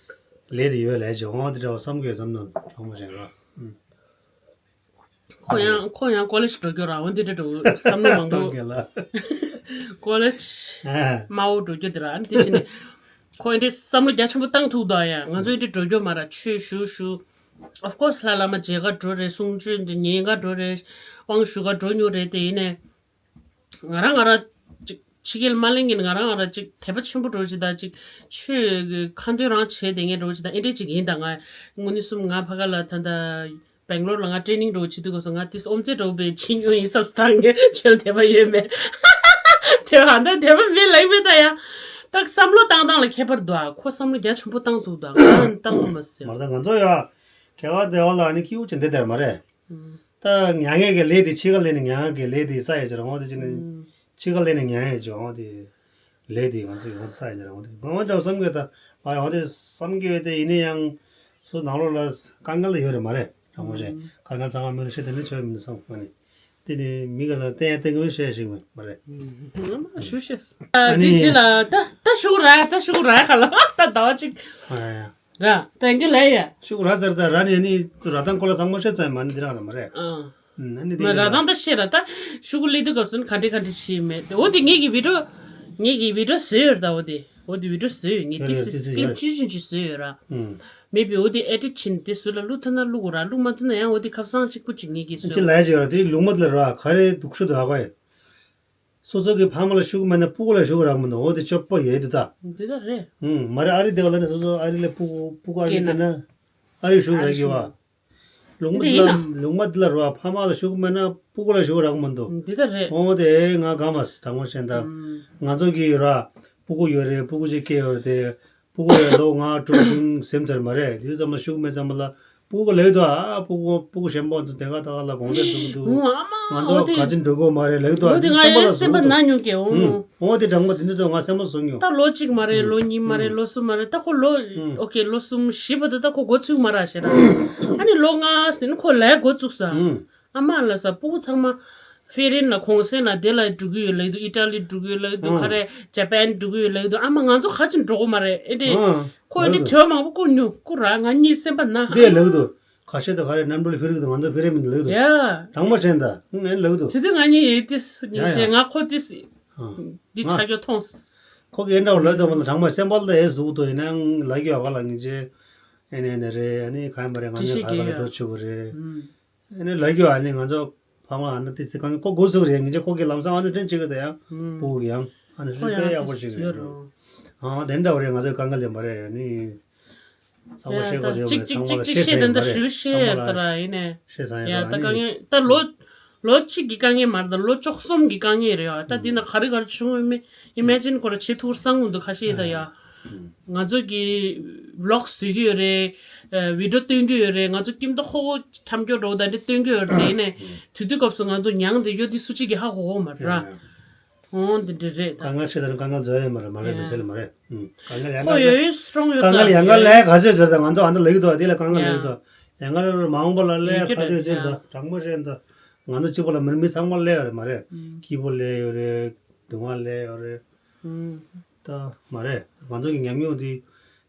ལས་དེ་ཡོད་ལས་བྱེད་འོང་དེ་འདྲ་བ་བསམ་དགོས་བསམ་ནོ་གྲོགས་མོ་བྱེད་རོགས། ཁོ་ཡང་ཁོ་ཡང་ཀོ་ལེཇ་འགྲོ་རྒྱུ་ར་འོ་འདི་འདྲ་འགྲོ་བསམ་བློ་མང་པོ་རྒན་ལགས། ཀོ་ལེཇ་ཨ་དམའ་བོ་འགྲོ་རྒྱུ་འདི་ར་ཨ་ནི་དེ་བཞིན་ནི་ཁོ་འདི་བསམ་བློ་རྒྱ་ཆེན་པོ་བཏང་ཐུབ་དོ་ཡ་ང་ཚོ་འདི་འགྲོ་རྒྱུ་མ་ར་ཆོས་ཞུ་ཞུ། Of course ལྷ་བླ་མ་མཇལ་ག་འགྲོ་རེད་གསུང་ཆོས་འདི་ཉན་ག་འགྲོ་རེད་དབང་ཞུ་ག་འགྲོ་མྱོང་རེད་དེ་ཡིན་ནས། ང་རང་ང་རང་ཅིག་ཕྱི་རྒྱལ་མ་གླེང་གིན་ང་རང་ང་རང་ཅིག་དད་པ་ཆེན་པོ་འགྲོ་ཅིག་དང་ཅིག་ཆོས་ཀྱི་ཁ་འདོན་རང་བྱས་བསྡད་མཁན་འགྲོ་ཅིག་དང་ཨེ་འདྲས་ཅིག་ཡིན་དང་ང་དངོས་གནས་གསུམ་ང་ཕ་ག་ལ་ད་ལྟ་སྦེང་ལོར་ལ་ང་ཊེ་ནིང་འགྲོ་བྱེད་དུས་སྐབས་སུ་ང་ཏིས་ཨོམ་ཙེ་འགྲོ་བའི་ཕྱི་ཉོ་ཡིན་བསམ་སྟངས་ངས་ཆོས་དད་པ་ཡོད་མེད་དེ་བ་ད་དད་པ་མེད་ལགས་མེད་ད་ཡ་ད་བསམ་བློ་བཏང་སྟངས་ལ་ཁྱད་པར་འདུག་ཨ་ཁོ་བསམ་བློ་རྒྱ་ཆེན་པོ་བཏང་འདུག་ད་ང་བཏང་མ་ཟེར་མ་ད་ང་ཚོ་ཡ་ཁྱད་པར་དེ་བ་ལ་ནི་སྐྱིད་པོ་ཅིག་འདི་དེར་མ་རེད། ད་མྱ་ངན་གྱི་ལས་དེ་འཆི་ཁ་ལས་ནས་མྱ་ངན་གྱི་ལས་དེ་ས་ཡ་ཅིག་རང་དབང་དེ་ཅི་ནས་ཨུམ། འཆི་ཁ་ལས་ནས་མྱ་ངན་ཅིག་རང་དབང་དེ་ལས་དེ་ང་ཚོ་ཡོང་ས་ཡ་ཅིག་རང་དབང་དེ་ང་འོན་ཀྱང་བསམ་གྱི་ད་ང་རང་དབང་དེ་བསམ་གྱི་ཡོད་དེ་ཡིན་ན་ཡང་སུ་ནང་ལོགས་ལ་དཀའ་ངལ་ཡོད་རེད་མ་རེད་རང་དབང་ཞེས་ཨུམ། དཀའ་ངལ་ཚང་མ་མི་ལ་ཤེས་དེ་ནི་ཆོས་མི་འདུག་བསམ་ཁོ་ནི་དེ་ནི་མི་ག་ལ་བསྟན་ཡ་བསྟན་གི་མི་ཤེས་ཤིག་མ་རེད། ཨུམ། ང་མ་ཞུ་ཤེས། ཨ་དེ་ནི་ཅི་ལ་ད་ད་ཤུ་གུ་ར་ད་ཤུ་གུ་ར་ག་ལ་ད་ཟླ་བ་གཅིག་ཨ་ཡ། ར། ད་འགི་ལ་ཡ། ཤུ་གུ་ར་ཟེར་ད་ར་ནི་ནི་ར་ཐང་ཁོ་ལ་ཚང་མ་ཤེས་ཚར་མ་ནི་འདི་རང་ར་མ་རེད། ཨ། ཨུམ། ཨ་ནི་འདི་མ་འདི་ར་ར། ཐང་ད་ཤེས་ར་ད་ཤུ་གུ་ལི་དུ་གབ་སུན་ག་འདྲི་ག་འདྲི་ཤེས་མེད་དེ་འོ་དེ་ངེད་ཀྱི་བི་ཌིའོ་ངེད་ཀྱི་བི་ཌིའོ་བཟོས་ཡོད་ར་ད་འོ་དེ་འོ་དེ་བི་ཌིའོ་བཟོས་ཡོད་ངེད་ཡོད་དེ་ཡོད་སི་དེ་ཀི་ལིབ་ཡོད་ཅི་ཅི་ཅི་བཟོས་ཡོད་ར། ཨུམ། མེད་པའི་འོ་དེ་ཨེ་ཌིཊ་ཕྱིན་དེ་སུ་ལ་བླུག་ཐུབ་ན་བླུག་གོ་ར་བླུག་མ་ཐུབ་ན་ཡང་འོ་དེ་ཁབ་སང་གཅིག་པུ་ཅིག་ངེད་ཀྱི་བཟོས་ཅི་ལ་ཡ་ཅི་ཡོད་ར་དེ་ལུག་མ་དེ་ལ་ར་ག་རེ་སྡུག་ཤོས་དུ་ཧ་གོ་ཡ། སོ་སོ་གི་ཕ་མ་ལ་ཤུ་གུ་མེད་ན་སྤུ་གུ་ལ་ཤུ་གུ་རག་མི་འདུག་འོ་དེ་སྐྱོ་པོ་ཡོད་དེ་ད། འདི་ད་རེད། ཧུམ། མ་རེད་ཨ་རི་དེ་ག་ལ་ནི་སོ་སོ་ཨ་རི་ལ་སྤུ་གུ་སྤུ་གུ་ཨ་རི་སྐྱེས་ན་ཨ་རི་ཤུ་གུ་རག་གི་བ། ལུང་མ་འདི་ལ་ལུང་མ་འདི་ལ་རོ་ཕ་མ་ལ་ཤུ་གུ་མེད་ན་སྤུ་གུ་ལ་ཤུ་གུ་རག་མི་འདུག་འདི་ད་རེད། འོ་དེ་ང་ག་མ་སི་དྲང་མོ་བཤད་ད། ང་ཚོ་གི་ར་སྤུ་གུ་ཡོད་རེད་སྤུ་གུ་ཅིག་སྐྱེས་ཡོད་རེད་དེ། སྤུ་གུ་ཡང་ལོ་ལྔ་དྲུག་བདུན་སེམས་ཚར་མ་རེད་དུས་ཙམ་ལ་ཤུགས་མེད་ཙམ་ལ་སྤུ་གུ་ལེགས་འདུག་ཨ་སྤུ་གུ་སྤུ་གུ་གཞན་པ་ཚོ་དེ་ག་ད་ག་ལ་གོང་ཚད་འགྲོ་གི་འདུག་ཨ་མ་ང་ཚོ་འོ་དེ་ག་ཚོད་འགྲོ་གི་མ་རེད་ལེགས་འདུག་འོ་ཨ་དེ་དུས་ང་སེམས་པ་ཡང་ལ་སེམས་པ་ཟུག་ན་འདུག་མྱོང་གི་འོ་ཧུམ། འོ་དེ་དྲང་པོ་དེ་འདི་ཚོ་ང་སེམས་པ་ཟུག་མྱོང་ད་ལོ་གཅིག་མ་རེད་ལོ་གཉིས་མ་རེད་ལོ་གསུམ་མ་རེད་ད་ཁོ་ལོ་ཧུམ། ཨོ་ཁེ་ལོ་གསུམ་བཞི་བར་དུ་ད་ཁོ་འགོ་ཚུགས་མ་རེད་ཞེ་ན་ཨ་ནི་ལོ་ལྔ་ཟིན་ཁོ་ལས་འགོ་བཙུགས་ས། ཧུམ། ཨ་མ་ལ་ས་སྤུ་གུ་ཚང་མ་ཧྥེ་རན་ལ་གོང་སེང་ལ་དེ་ལ་འགྲོ་གི་ཡོད་ལབ་འདུག་ཨི་ཊ་ལི་འགྲོ་གི་ཡོད་ལབ་འདུག་ཨ་ག་རེ་ཇ་པན་འགྲོ་གི་ཡོད་ལབ་འདུག་ཨ་མ་ང་ཚོ་ག་ཅིག་འགྲོ་གི་མ་རེད་ཨེ་འདྲེ། ཨ་ཁོ་ཨེ་འདྲེ་ལབ་འདུག་དྲི་བ་མང་པོ་བསྐུར་མྱོང་བསྐུར་ར་ང་གཉིས་སེམས་པ་ན། དེ་ལབ་འདུག་ཁ་ཤས་དང་ག་རེ་གནམ་གྲུ་ལ་ཕེབས་རིགས་དང་ང་ཚོ་ཕེབས་རེ་མིན་ལགས་དུ། ཡ། དྲང་མོ་བཤད་ད་ངས་ལགས་དུ། དེ་དུས་ང་གཉིས་ཡིན་ཏེ་ཡ་ཡ། ང་ཁོ་ཏིས་ཨ། འདི་ང་ཆ་རྒྱུ་མཐོང་། ཁོ་གི་འདྲ་བོ་ལབ་ཙམ་ལ་དྲང་མོ་སེམས་པ་ལ་ཨེ་ཟུག་ཏུ་ཡིན་ན་ལ་གི་ཡོད་ག་ལ་ངེས་ཅེ། ཨེ་ནས་ནས་རེད། ཨ་ནི་ག་ཡིན་པ་རེད། ང་ཚོས་ག་ག་ལ་འགྲོ་ཆུག་གི་རེད། ཨེ་ནས་ལ་གི་ཡོད། ཨ་ནི་ང་ཚོ་ཕ་མ་ཨ་ན་ཏི་ཙི་གང་ཁོ་སྒོ་ཟུག་རེད། ངེས་ཅེ་ཁོ་གི་ལམ་སང་ཨ་ནི་དྲན་ཅིག་གི་ད་ཡང་ཕུག་གི་ཡང་ཨ་ནི་ཧྲི་ཏེ་ཡག་པོ་ཞིག་རེད། ཨ་དེ་འདྲ་བ་རེད། ང་ཚོས་གང་ག་ལས་མ་རེད། ཨ་ནི། ཚང་མ་ཤེས་དགོས་ཡོད་མ་རེད། ཚང་མ་ལ་ཤེས་ས་ཡོད་མ་རེད། ཚང་མ་ལ་ཤེས་ས་ཡོད་རེད། ཨ་ནི་ད་ལོ་ལོ་གཅིག་གི་དཀའ་ངལ་མ་རེད། ད་ལོ་བཅུ་གསུམ་གྱི་དཀའ་ངལ་རེད་ཡ། ད་འདི་ན་ག་རེ་ག་རེ་བྱུང་ཡོད་མེད་ཨི་མེ་ཇིན་ཁོ་ར་བྱེད་ཐུབ་བསམ་གི་འདུག་ཁ་ཤས་ད་ཡ། ང་ཚོ་གི་བི་ལོག་བཟོས་ཀྱི་ཡོད་རེད། བི་ཌི་ཡོ་སྟོན་གྱི་ཡོད་རེད། ང་ཚོ་ཀིམ་ཏོ་ཁོ་ཁོ་འཁྱམ་སྐྱོ་འགྲོ་ད་འདི་སྟོན་གྱི་ཡོད་རེད། དེ་ནས་དུས་དུས་སྐབས་སུ་ང་ཚོ་མྱངས་དེ་ཡོད་འདི་སུ་གཅིག་གིས་ཧ་གོ་གོ་མ་རེད་ར། འོ་འདི་འདྲ་རེད་ད། དཀའ་ངལ་ཆེ་དང་དཀའ་ངལ་འཛོལ་ཡོད་མ་རེད། མ་རེད། མི་སེལ་མ་རེད། དཀའ་ངལ་ཡང་ཁོ་ཡོད་ཡོད་སི་ཊོང་ཡོད་དཀའ་ངལ་ཡང་ངལ་ལས་ག་ཚོད་འཛོལ་དང་ང་ཚོ་ཨ་འདྲ་ལ་ཡོད་དོ། འདི་ལ་དཀའ་ངལ་ལ་ཡོད་དོ། ཡང་ངལ་མ་འོངས་པ་ལ་ལས་ག་ཚོད་ཡོད་ཅེས་དང་དྲང་མོ་བཤད་དང་ང་ཚོ་གཅིག་པ་ལ་མི་མི་ཚང་མ་ལས་ཡོད་རེད། མ་རེད། སྐྱིད་པོ་ལས་ཡོད་རེད། སྡུག་བསྔལ་ལས་ཡོད་རེད། ད་མ་རེད། ང་ཚོ་གི་ཉམས་མྱོང་འདི་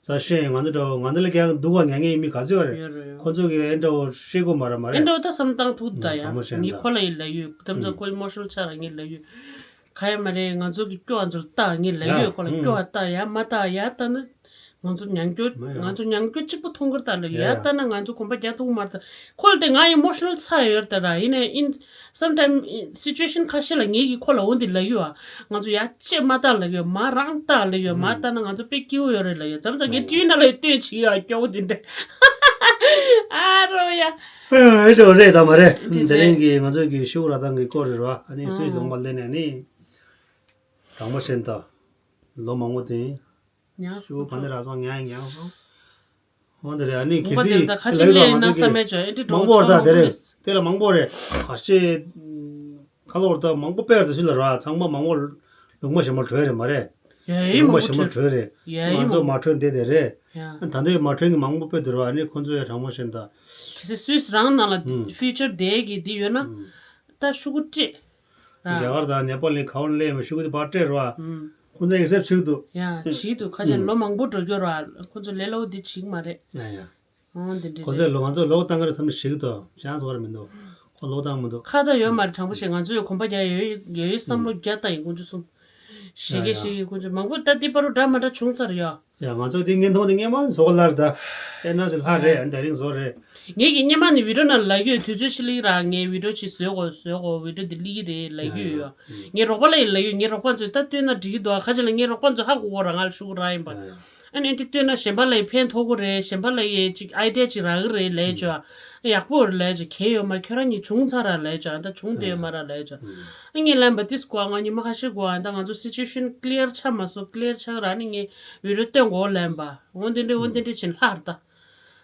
རྩ་ཤེས་ང་ཚོ་འདྲ་བོ་ང་ཚོ་ལ་ཀྱང་སྡུག་པ་མྱངས་མཁན་ཡིན་མི་ག་ཚོད་རེད། ཡོད་རེད་ཡོད། ཁོ་ཚོ་གི་ཨེ་འདྲ་བོ་ཤེས་དགོས་མ་རེད། མ་ཨེ་རེད། འདྲ་བོ་ད་བསམ་སྟངས་ཐུག་ད་ཡ། དྲང་མོ་བཤད་ན་ངས་ད་ཁོ་ལ་ཡི་ལབ་ཡོད། ད་ཚོ་ཁོ་ཨི་མོ་ཤི་ནལ་ཆགས་ར་ངས་ལབ་ཡོད། ག་ཡ་མ་རེད། ང་ཚོ་གི་སྐྱོ་བ་ཚོ་ལ་ལྟ་ངས་ལབ་ཡོད། ཁོ་ལ་སྐྱོ་བ་ལྟ་ཡ་མ་ལྟ་ཡ་ལྟ་ན་ང་ཚོ་མྱང་སྐྱོ་ང་ཚོ་མྱང་སྐྱོ་གཅིག་པུ་མཐོང་གི་རེད། ད་ལབ་ཡོད། ཡ་ལྟ་ན་ང་ཚོ་གོམ་པ་རྒྱག་ཐུབ་མ་རེད། ད་ཁོ་ལ་དེ་ང་ཨི་མོ་ཤི་ནལ་ཆགས་ཡོད་རེད། ད་ར་ཡིན་ནའི་ཨིན་སམ་ཊའིམ་སི་ཅུ་ཨེ་ཤན་ཁ་ཤས་ལ་ངས་གི་ཁོ་ལ་འོ་འདི་ལབ་ཡོད། ཨ་ང་ཚོ་ཡ་ཅེས་མ་ལྟ་ལབ་ཡོད། མ་རང་ལྟ་ལབ་ཡོད། མ་ལྟ་ན་ང་ཚོ་དཔེ་སྐྱིད་པོ་ཡོད་རེད་ལབ་ཡོད། མཚམས་མཚམས་ངས་ཊི་ཝི་ནང་ལ་སྟོན་བྱེད་ཡོད། སྐྱོ་བོ་དེ་འདྲ་ཨ་རོ་ཡ། ཨེ་འགྲོ་རེད་ད་མ་རེད། དེ་རིང་གི་ང་ཚོ་གི་ཤུགས་ར་ཐང་གི་སྐོར་རེད་ར། ཨ་ནི་སུའི་ལོང་བ་ལེན་ནས་ནི་དྲང་པོ་བཤད་ད་ལོ་མང་པོ་དེ་ཤུགས་བ་ནི་ར་སོང་ཉ་ཉ་སོང་། འོ་འདི་རེད། ཨ་ནི་གལ་སྲིད་ལ་ཡོད་ང་ཚོ་གི་མང་པོ་རེད་ད། དེ་ལ་མང་པོ་རེད། ཁ་ཤས་ཁ་ལོ་རེད་ད་མང་པོ་དཔེ་རེད་ད་སུ་ལ་ར་ཚང་མ་མང་པོ་ལུང་མ་ཞེ་མ་གྲོས་རེད། མ་རེད། ལུང་མ་ཞེ་མ་གྲོས་རེད། ང་ཚོ་མ་གྲོས་འདི་དེ་རེད། ད་འདི་མ་གྲོས་གི་མང་པོ་དཔེ་འདུག་ར། ཨ་ནི་ཁོ་ཚོ་ཡ་དྲང་པོ་བཤད་ད། གལ་སྲིད་སུས་རང་ནང་ལ་ཕིའུ་ཅར་དེ་གི་འདི་ཡོད་ན་ད་ཤུ་གུ་སྤྲད། རྒྱ་གར་དང་ནེ་པ་ལི་ག་བ་ལས་མ་ཤུ་གུ་དེ་ཕར་སྤྲད་ར། ཁོ་ཚོ་ཨེག་སེབ་བྱེད་ཀྱི་འདུག་ཡ་བྱེད་ཀྱི་འདུག་ཁ་ཤས་ལོ་མང་པོ་འགྲོ་རྒྱུ་ར། ཁོ་ཚོ་ལས་སླ་པོ་འདི་བྱེད་ཀྱི་མ་རེད། ཡ་ཡ། འོ་འདི་འདྲ་ཁོ་ཚོས་ལོ་ང་ཚོ་ལོ་བཏང་གི་རེད་བསམ་ནས་ཞིག་ཏུ་ཅང་ཚོར་མི་འདུག་ཁོ་ལོ་བཏང་མི་འདུག་ཁ་ད་ཡོད་མ་རེད། དྲང་པོ་བཤད་ང་ཚོས་གོམ་པ་རྒྱག་ཡོད་ཡོད་ཡོད་བསམ་བློ་རྒྱག་ད་ཡིན། ཁོ་ཚོ་གསུམ་ཞིག་གི་ཞིག་གི་ཁོ་ཚོ་མང་པོ་ད་འདི་པར་རུ་འདྲ་མ་འདྲ་བྱུང་ཚར་ཡོད། ཡ་ང་ཚོ་འདི་བརྙན་ཐུང་འདི་སྔས་མ་བཟོ་ག་ལར་ད་ཨེ་ན་ཚོ་ལྷ་རེད། ཨ་ད་རིང་བཟོ་རེད། ངེད་ཀྱི་སྔས་མ་ནི་བི་ཌིའོ་ནང་ལ་ཡོད། དུས་ཚོད་ཤི་ལི་ར་ངས་བི་ཌིའོ་ཅིག་བཟོས་གོ་བཟོས་གོ་བི་ཌིའོ་འདི་ལི་རེད་ལ་ཡོད་ཡོད། ངའི་རོགས་པ་ལ་ཡི་ལ་ཡོད། ངའི་རོགས་པ་ཚོས་ད་སྟོན་ན་འགྲིག་གི་འདུག་ཁ་ཅིག་ལ་ངའི་རོགས་པ་ཚོ་ཧ་གོ་གོ་ར་ང་ལ་ཤུ་གུ་ར་ཡིན་པ། ཨ་ནི་ཨེ་འདྲ་བཏོན་ན་གཞན་པ་ལ་ཡི་ཕན་ཐོགས་ཀྱི་རེད། གཞན་པ་ལ་ཡི་ཅིག་ཨའི་ཌི་ཡ་ཅིག་རག་གི་རེད་ལབ་ཅོ། ཡག་པོ་རེད་ལབ་ཅོ། གལ་ཡོད་མ་རེད། ཁྱོད་རང་གཉིས་བྱུང་ཚར་ར་ལབ་ཅོ། ཨ་ད་བྱུང་བསྡད་ཡོད་མ་ར་ལབ་ཅོ། ཨ་ངས་ལན་པ་ཏིས་གོ་ང་ཉི་མ་ཁ་ཤས་གོ་ཨ་ད་ང་ཚོ་སི་ཅུ་ཨེ་ཤན་ཀི་ལི་ཡར་ཆགས་མ་སོང་། ཀི་ལི་ཡར་ཆགས་ར་ཨ་ནི་ངས་བི་ཌིའོ་སྟོན་གོ་ལན་པ། འོ་འདི་འདྲ་འོ་འདི་འདྲ་བྱིན་ལྷག་ར་ད།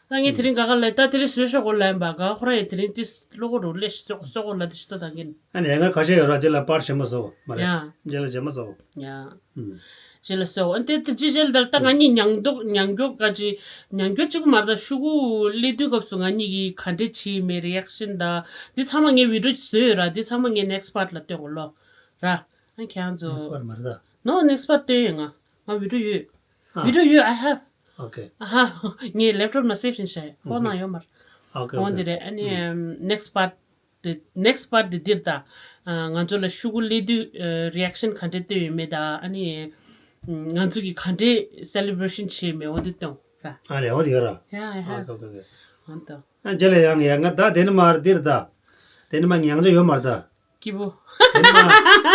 ད་ངས་དེ་རིང་ག་ག་ལས་ད་དེ་རིང་བཟོས་ཤོག་གོ་ལན་པ་ག་ཁོ་ར་ཡི་དེ་རིང་ཏིས་ལོ་གོ་རུ་ལས་ཤི་སོག་སོག་གོ་ལ་དེ་ཤི་ས་ད་གིན། ཨ་ནི་ཡང་ཁ་ཤས་ཡོད་ར་རྗེས་ལ་པར་བྱེད་མ་སོང་མ་རེད། ཡ། རྗེས་ལ་བྱེད་མ་སོང་། ཡ། ཨུམ། རྗེས་ལ་སོང་། ཨ་དེ་དེ་ཅི་རྗེས་ལ་ད་ད་ང་གཉིས་མྱང་མདོག་མྱང་མགྱོགས་ག་ཅི་མྱང་མགྱོགས་གཅིག་པུ་མ་རེད། ད་ཤུ་གུ་སླེབས་དུས་སྐབས་སུ་ང་གཉིས་ཀྱིས་ག་འདྲས་བྱས་མེད་རི་ཨེག་ཤན་ད་འདི་ཚང་མ་ངས་བི་ཌིའོ་བཟོས་ཡོད་ར། འདི་ཚང་མ་ངས་ནེག་སི་པར་ལ་སྟོན་གོ་ལོ་ར། ཨ་ཁྱེད་རང་ཚོ་ནེག་སི་པར་མ་རེད་ད། ནོ་ནེག་སི་པར་སྟོན་ཡོད་ང་ང་བི་ཌིའོ་ཡོད། ཨ། བི་ཌིའོ་ཡོད། I have། ཨོ་ཁེ། ཨ་ཧ། ངས་ལེབ་ཊོབ་ནང་སེབ་བྱས་ཤག་ཕོན་ནང་ཡོད་མ་རེད། ཨོ་ཁེ། འོ་ཨོ་ཁེ། འདི་རེད། ཨ་ནི་ནེག་སི་པར་དེ་ནེག་སི་པར་དེ་འདིར་ད། ང་ཚོ་ལ་ཤུ་གུ་སླེབས་དུས་རི་ཨེག་ཤན་ག་འདྲས་སྟོན་ཡོད་མེད་ད། ཨ་ནི་ང་ཚོ་གིས་ག་འདྲས་སེ་ལེ་བི་རེ་ཤན་བྱས་མེད་འོ་འདི་སྟོན་ར། ཨ་ལེ་འོ་འདི་ཡོད་ར། ཡ་ཡ། ཨོ་ཁེ་ཨོ་ཁེ། འོ་ད། ཨ་རྗེས་ལ་ཡང་ཡ་ང་ད་དེ་ནི་མ་རེད་འདིར་ད། དེ་ནི་མ་ཉང་ཚོ་ཡོད་མ་རེད་ད། སྐྱིད་པོ། དེ་ནི་མ་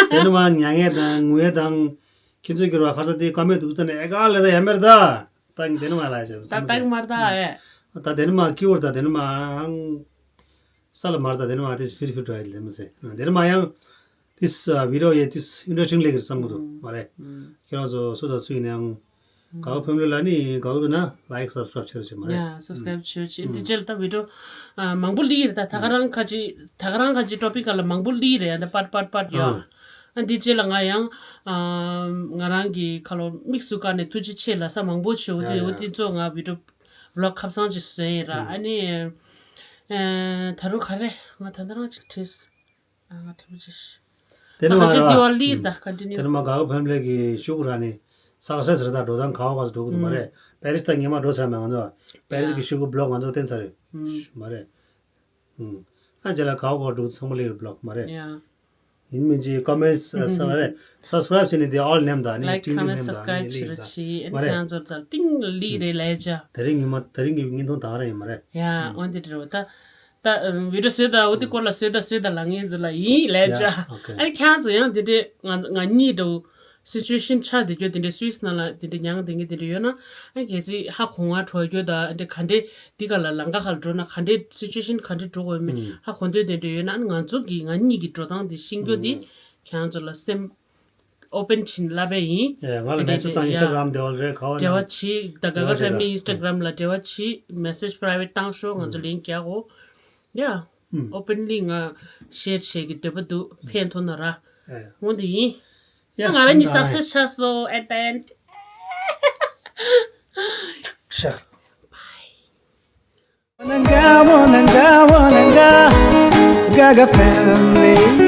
དེ་ནི་མ་མྱ་ངན་དང་ངུ་ངན་དང་། ཁྱེད་ཚོས་ཀྱི་རོ་ཁ་ས་དེ་ཀ་མེད་འདུག་ཙ་ནས་ཨེ་ག་ལེ་ད་ཡ་མེར་ད། ད་དེ་ནི་མ་ལ་ཞབས་ད་ད་མར་ད་ཨེ། ད་དེ་ནི་མ་ཀི་ཝར་ད་དེ་ནི་མ་ཨང་། ས་ལ་མར་ད་དེ་ནི་མ་དེ་ཕིར་ཕིར་འགྲོ་ཡ་ལེ་མ་ཟེ། དེ་ནི་མ་ཡང་དེ་བི་ཌིའོ་ཡེ་དེ་ཨིན་ཊ་རེ་སི་ཊིང་ལེགས་རེད་བསམ་གི་འདུག་མ་རེད། ཁྱེད་རང་ཚོ་སུ་དང་སུ་ཡིན་ནའང་ག་ག་ཕེམ་ལི་ལ་ནི་ག་ག་འདུག་ན་ལའིག་སབ་སི་ཀ་རབ་བྱེད་རོགས་བྱེད་མ་རེད། ཡ་སབ་སི་ཀ་རབ་བྱེད་རོགས་བྱེད། འདི་རྗེས་ལ་ད་བི་ཌིའོ་མང་པོ་ལི་རེད། ད་ད་ག་རང་ཁ་ཅིག་ད་ག་རང་ཁ་ཅིག་ཊོ་པིག་ག་ལ་མང་པོ་ལི་རེད། ཡ་ད་པར་པར་པར་ཡོད། ཨ་འདི་རྗེས་ལ་ང་ཡང་ང་རང་གི་ཁ་ལོ་དམིགས་སུ་བཀར་ནས་ཐུགས་རྗེ་ཆེ་ལ་ས་མང་པོ་བྱེད། འོ་དེ་འོ་དེ་ཚོ་ང་བི་ཌིའོ་བི་ལོག་ཁ་བཟང་ཅིག་བཟོས་ཡིན་ར། ཨ་ནི་ད་རུང་ག་རེ་ང་ད་ད་རང་ཅིག་བྲིས། ཨ་ང་དེ་མོ་ཅིག་དེ་ནི་མ་ང་ཅིག་དེ་བ་ལི་ད་ཀོན་ཊི་ནིའུ། དེ་ནི་མ་ག་ག་ཕེམ་ལི་གི་ཤུག་ར་ནི་ས་ག་ས་ཟེར་ད་འགྲོ་སྟངས་ག་བ་ག་ས་འགྲོ་གི་འདུག་མ་རེད། པེ་རིས་དང་ཉི་མ་འགྲོ་ཚར་མེད་ང་ཚོ། པེ་རིས་ཀྱི་ཤོག་གུ་བི་ལོག་ང་ཚོ་བསྟན་ཚར་རེད། ཨུམ། མ་རེད། ཨུམ། ཨ་ཅེ་ལ་གའོ་གའོ་འགྲོ་ཚང་མ་ལེགས་བི་ལོག་མ་རེད། ཡ། ཡིན་མིན་གྱི་ཀོ་མེན་སི་ས་རེད། སབ་སི་ཀ་རེབ་བྱས་ནས་དེ་ཨོལ་ནེམ་དང་ནི་ཀླིག་ཀླིག་ནེམ་དང་ནི་ལེགས་དང་མ་རེད། ཁྱེད་རང་ཚོ་ཚར་ཏིང་ལི་རེད་ལས་ཅ། དེ་རིང་ཉི་མ་དེ་རིང་གི་བརྙན་ཐུང་དང་རེད་ཡིན་མ་རེད། ཡ་འོན་ཏེ་འགྲོ་ད། ད་བི་ཌི་ཡོ་བཟོས་ད་འོ་དེ་སྐོར་ལ་བཟོས་ད་བཟོས་ད་ལ་ངས་འཛི་ལ་ཡིན་ལས་ཅ། ཡ་ཨོ་ཁེ། ཨ་ནི་ཁྱེད་རང་ཚོ་ཡང་དེ་འདྲས་ང་ང་གཉིས་འདྲ་བོ། སི་ཅུ་ཨེ་ཤན་ཆགས་བསྡད་རྒྱུ་དེ་འདྲའི་སུད་སི་ནང་ལ་དེ་འདྲའི་མྱངས་བསྡད་མཁན་དེ་འདྲ་ཡོད་ན། ཨ་གལ་སྲིད་ཧ་གོ་ང་འགྲོ་རྒྱུ་དང་འདྲ་ག་འདྲའི་འདི་ག་ལ་ལམ་ཁ་ཁ་ལ་འགྲོ་ན་ག་འདྲའི་སི་ཅུ་ཨེ་ཤན་ག་འདྲ་འགྲོ་དགོས་མིན་ཧ་གོ་འདོད་དེ་འདྲ་ཡོད་ན། ཨ་ང་ཚོ་གི་ང་གཉིས་ཀྱི་འགྲོ་སྟངས་དེ་ཤེས་རྒྱུ་དེ་ཁྱེད་རང་ཚོ་ལ་སེམས་ཨོ་པན་བྱིན་ལབ་པ་ཡིན། ང་ལ་མེ་སེ་ཇི་དང་ཨིན་སི་ཊ་གྷ་རམ་དེ་བ་རེད་ག་བ་འབྲེལ་བ་བྱེད་ད་ག་ག་ཧྲ་མི་ཨིན་སི་ཊ་གྷ་རམ་ལ་འབྲེལ་བ་བྱེད། མེ་སེ་ཇི་པ་རའི་ཝེཊ་བཏང་ཤོག་ང་ཚོ་ལན་རྒྱག་གོ། ཡ། ཨོ་པན་ལི་ང་ཤེར་བྱེད་ཀྱི་འདོད་པ་འདུག་ཕན་ཐོགས་ན་ར། འོ་འདི་ཡིན། ཡ་ང་རང་གཉིས་སག་སེ་སི་ཆགས་སོང་ཨེ་ཏན། ཤ། Wananga, wananga, wananga, Gaga family.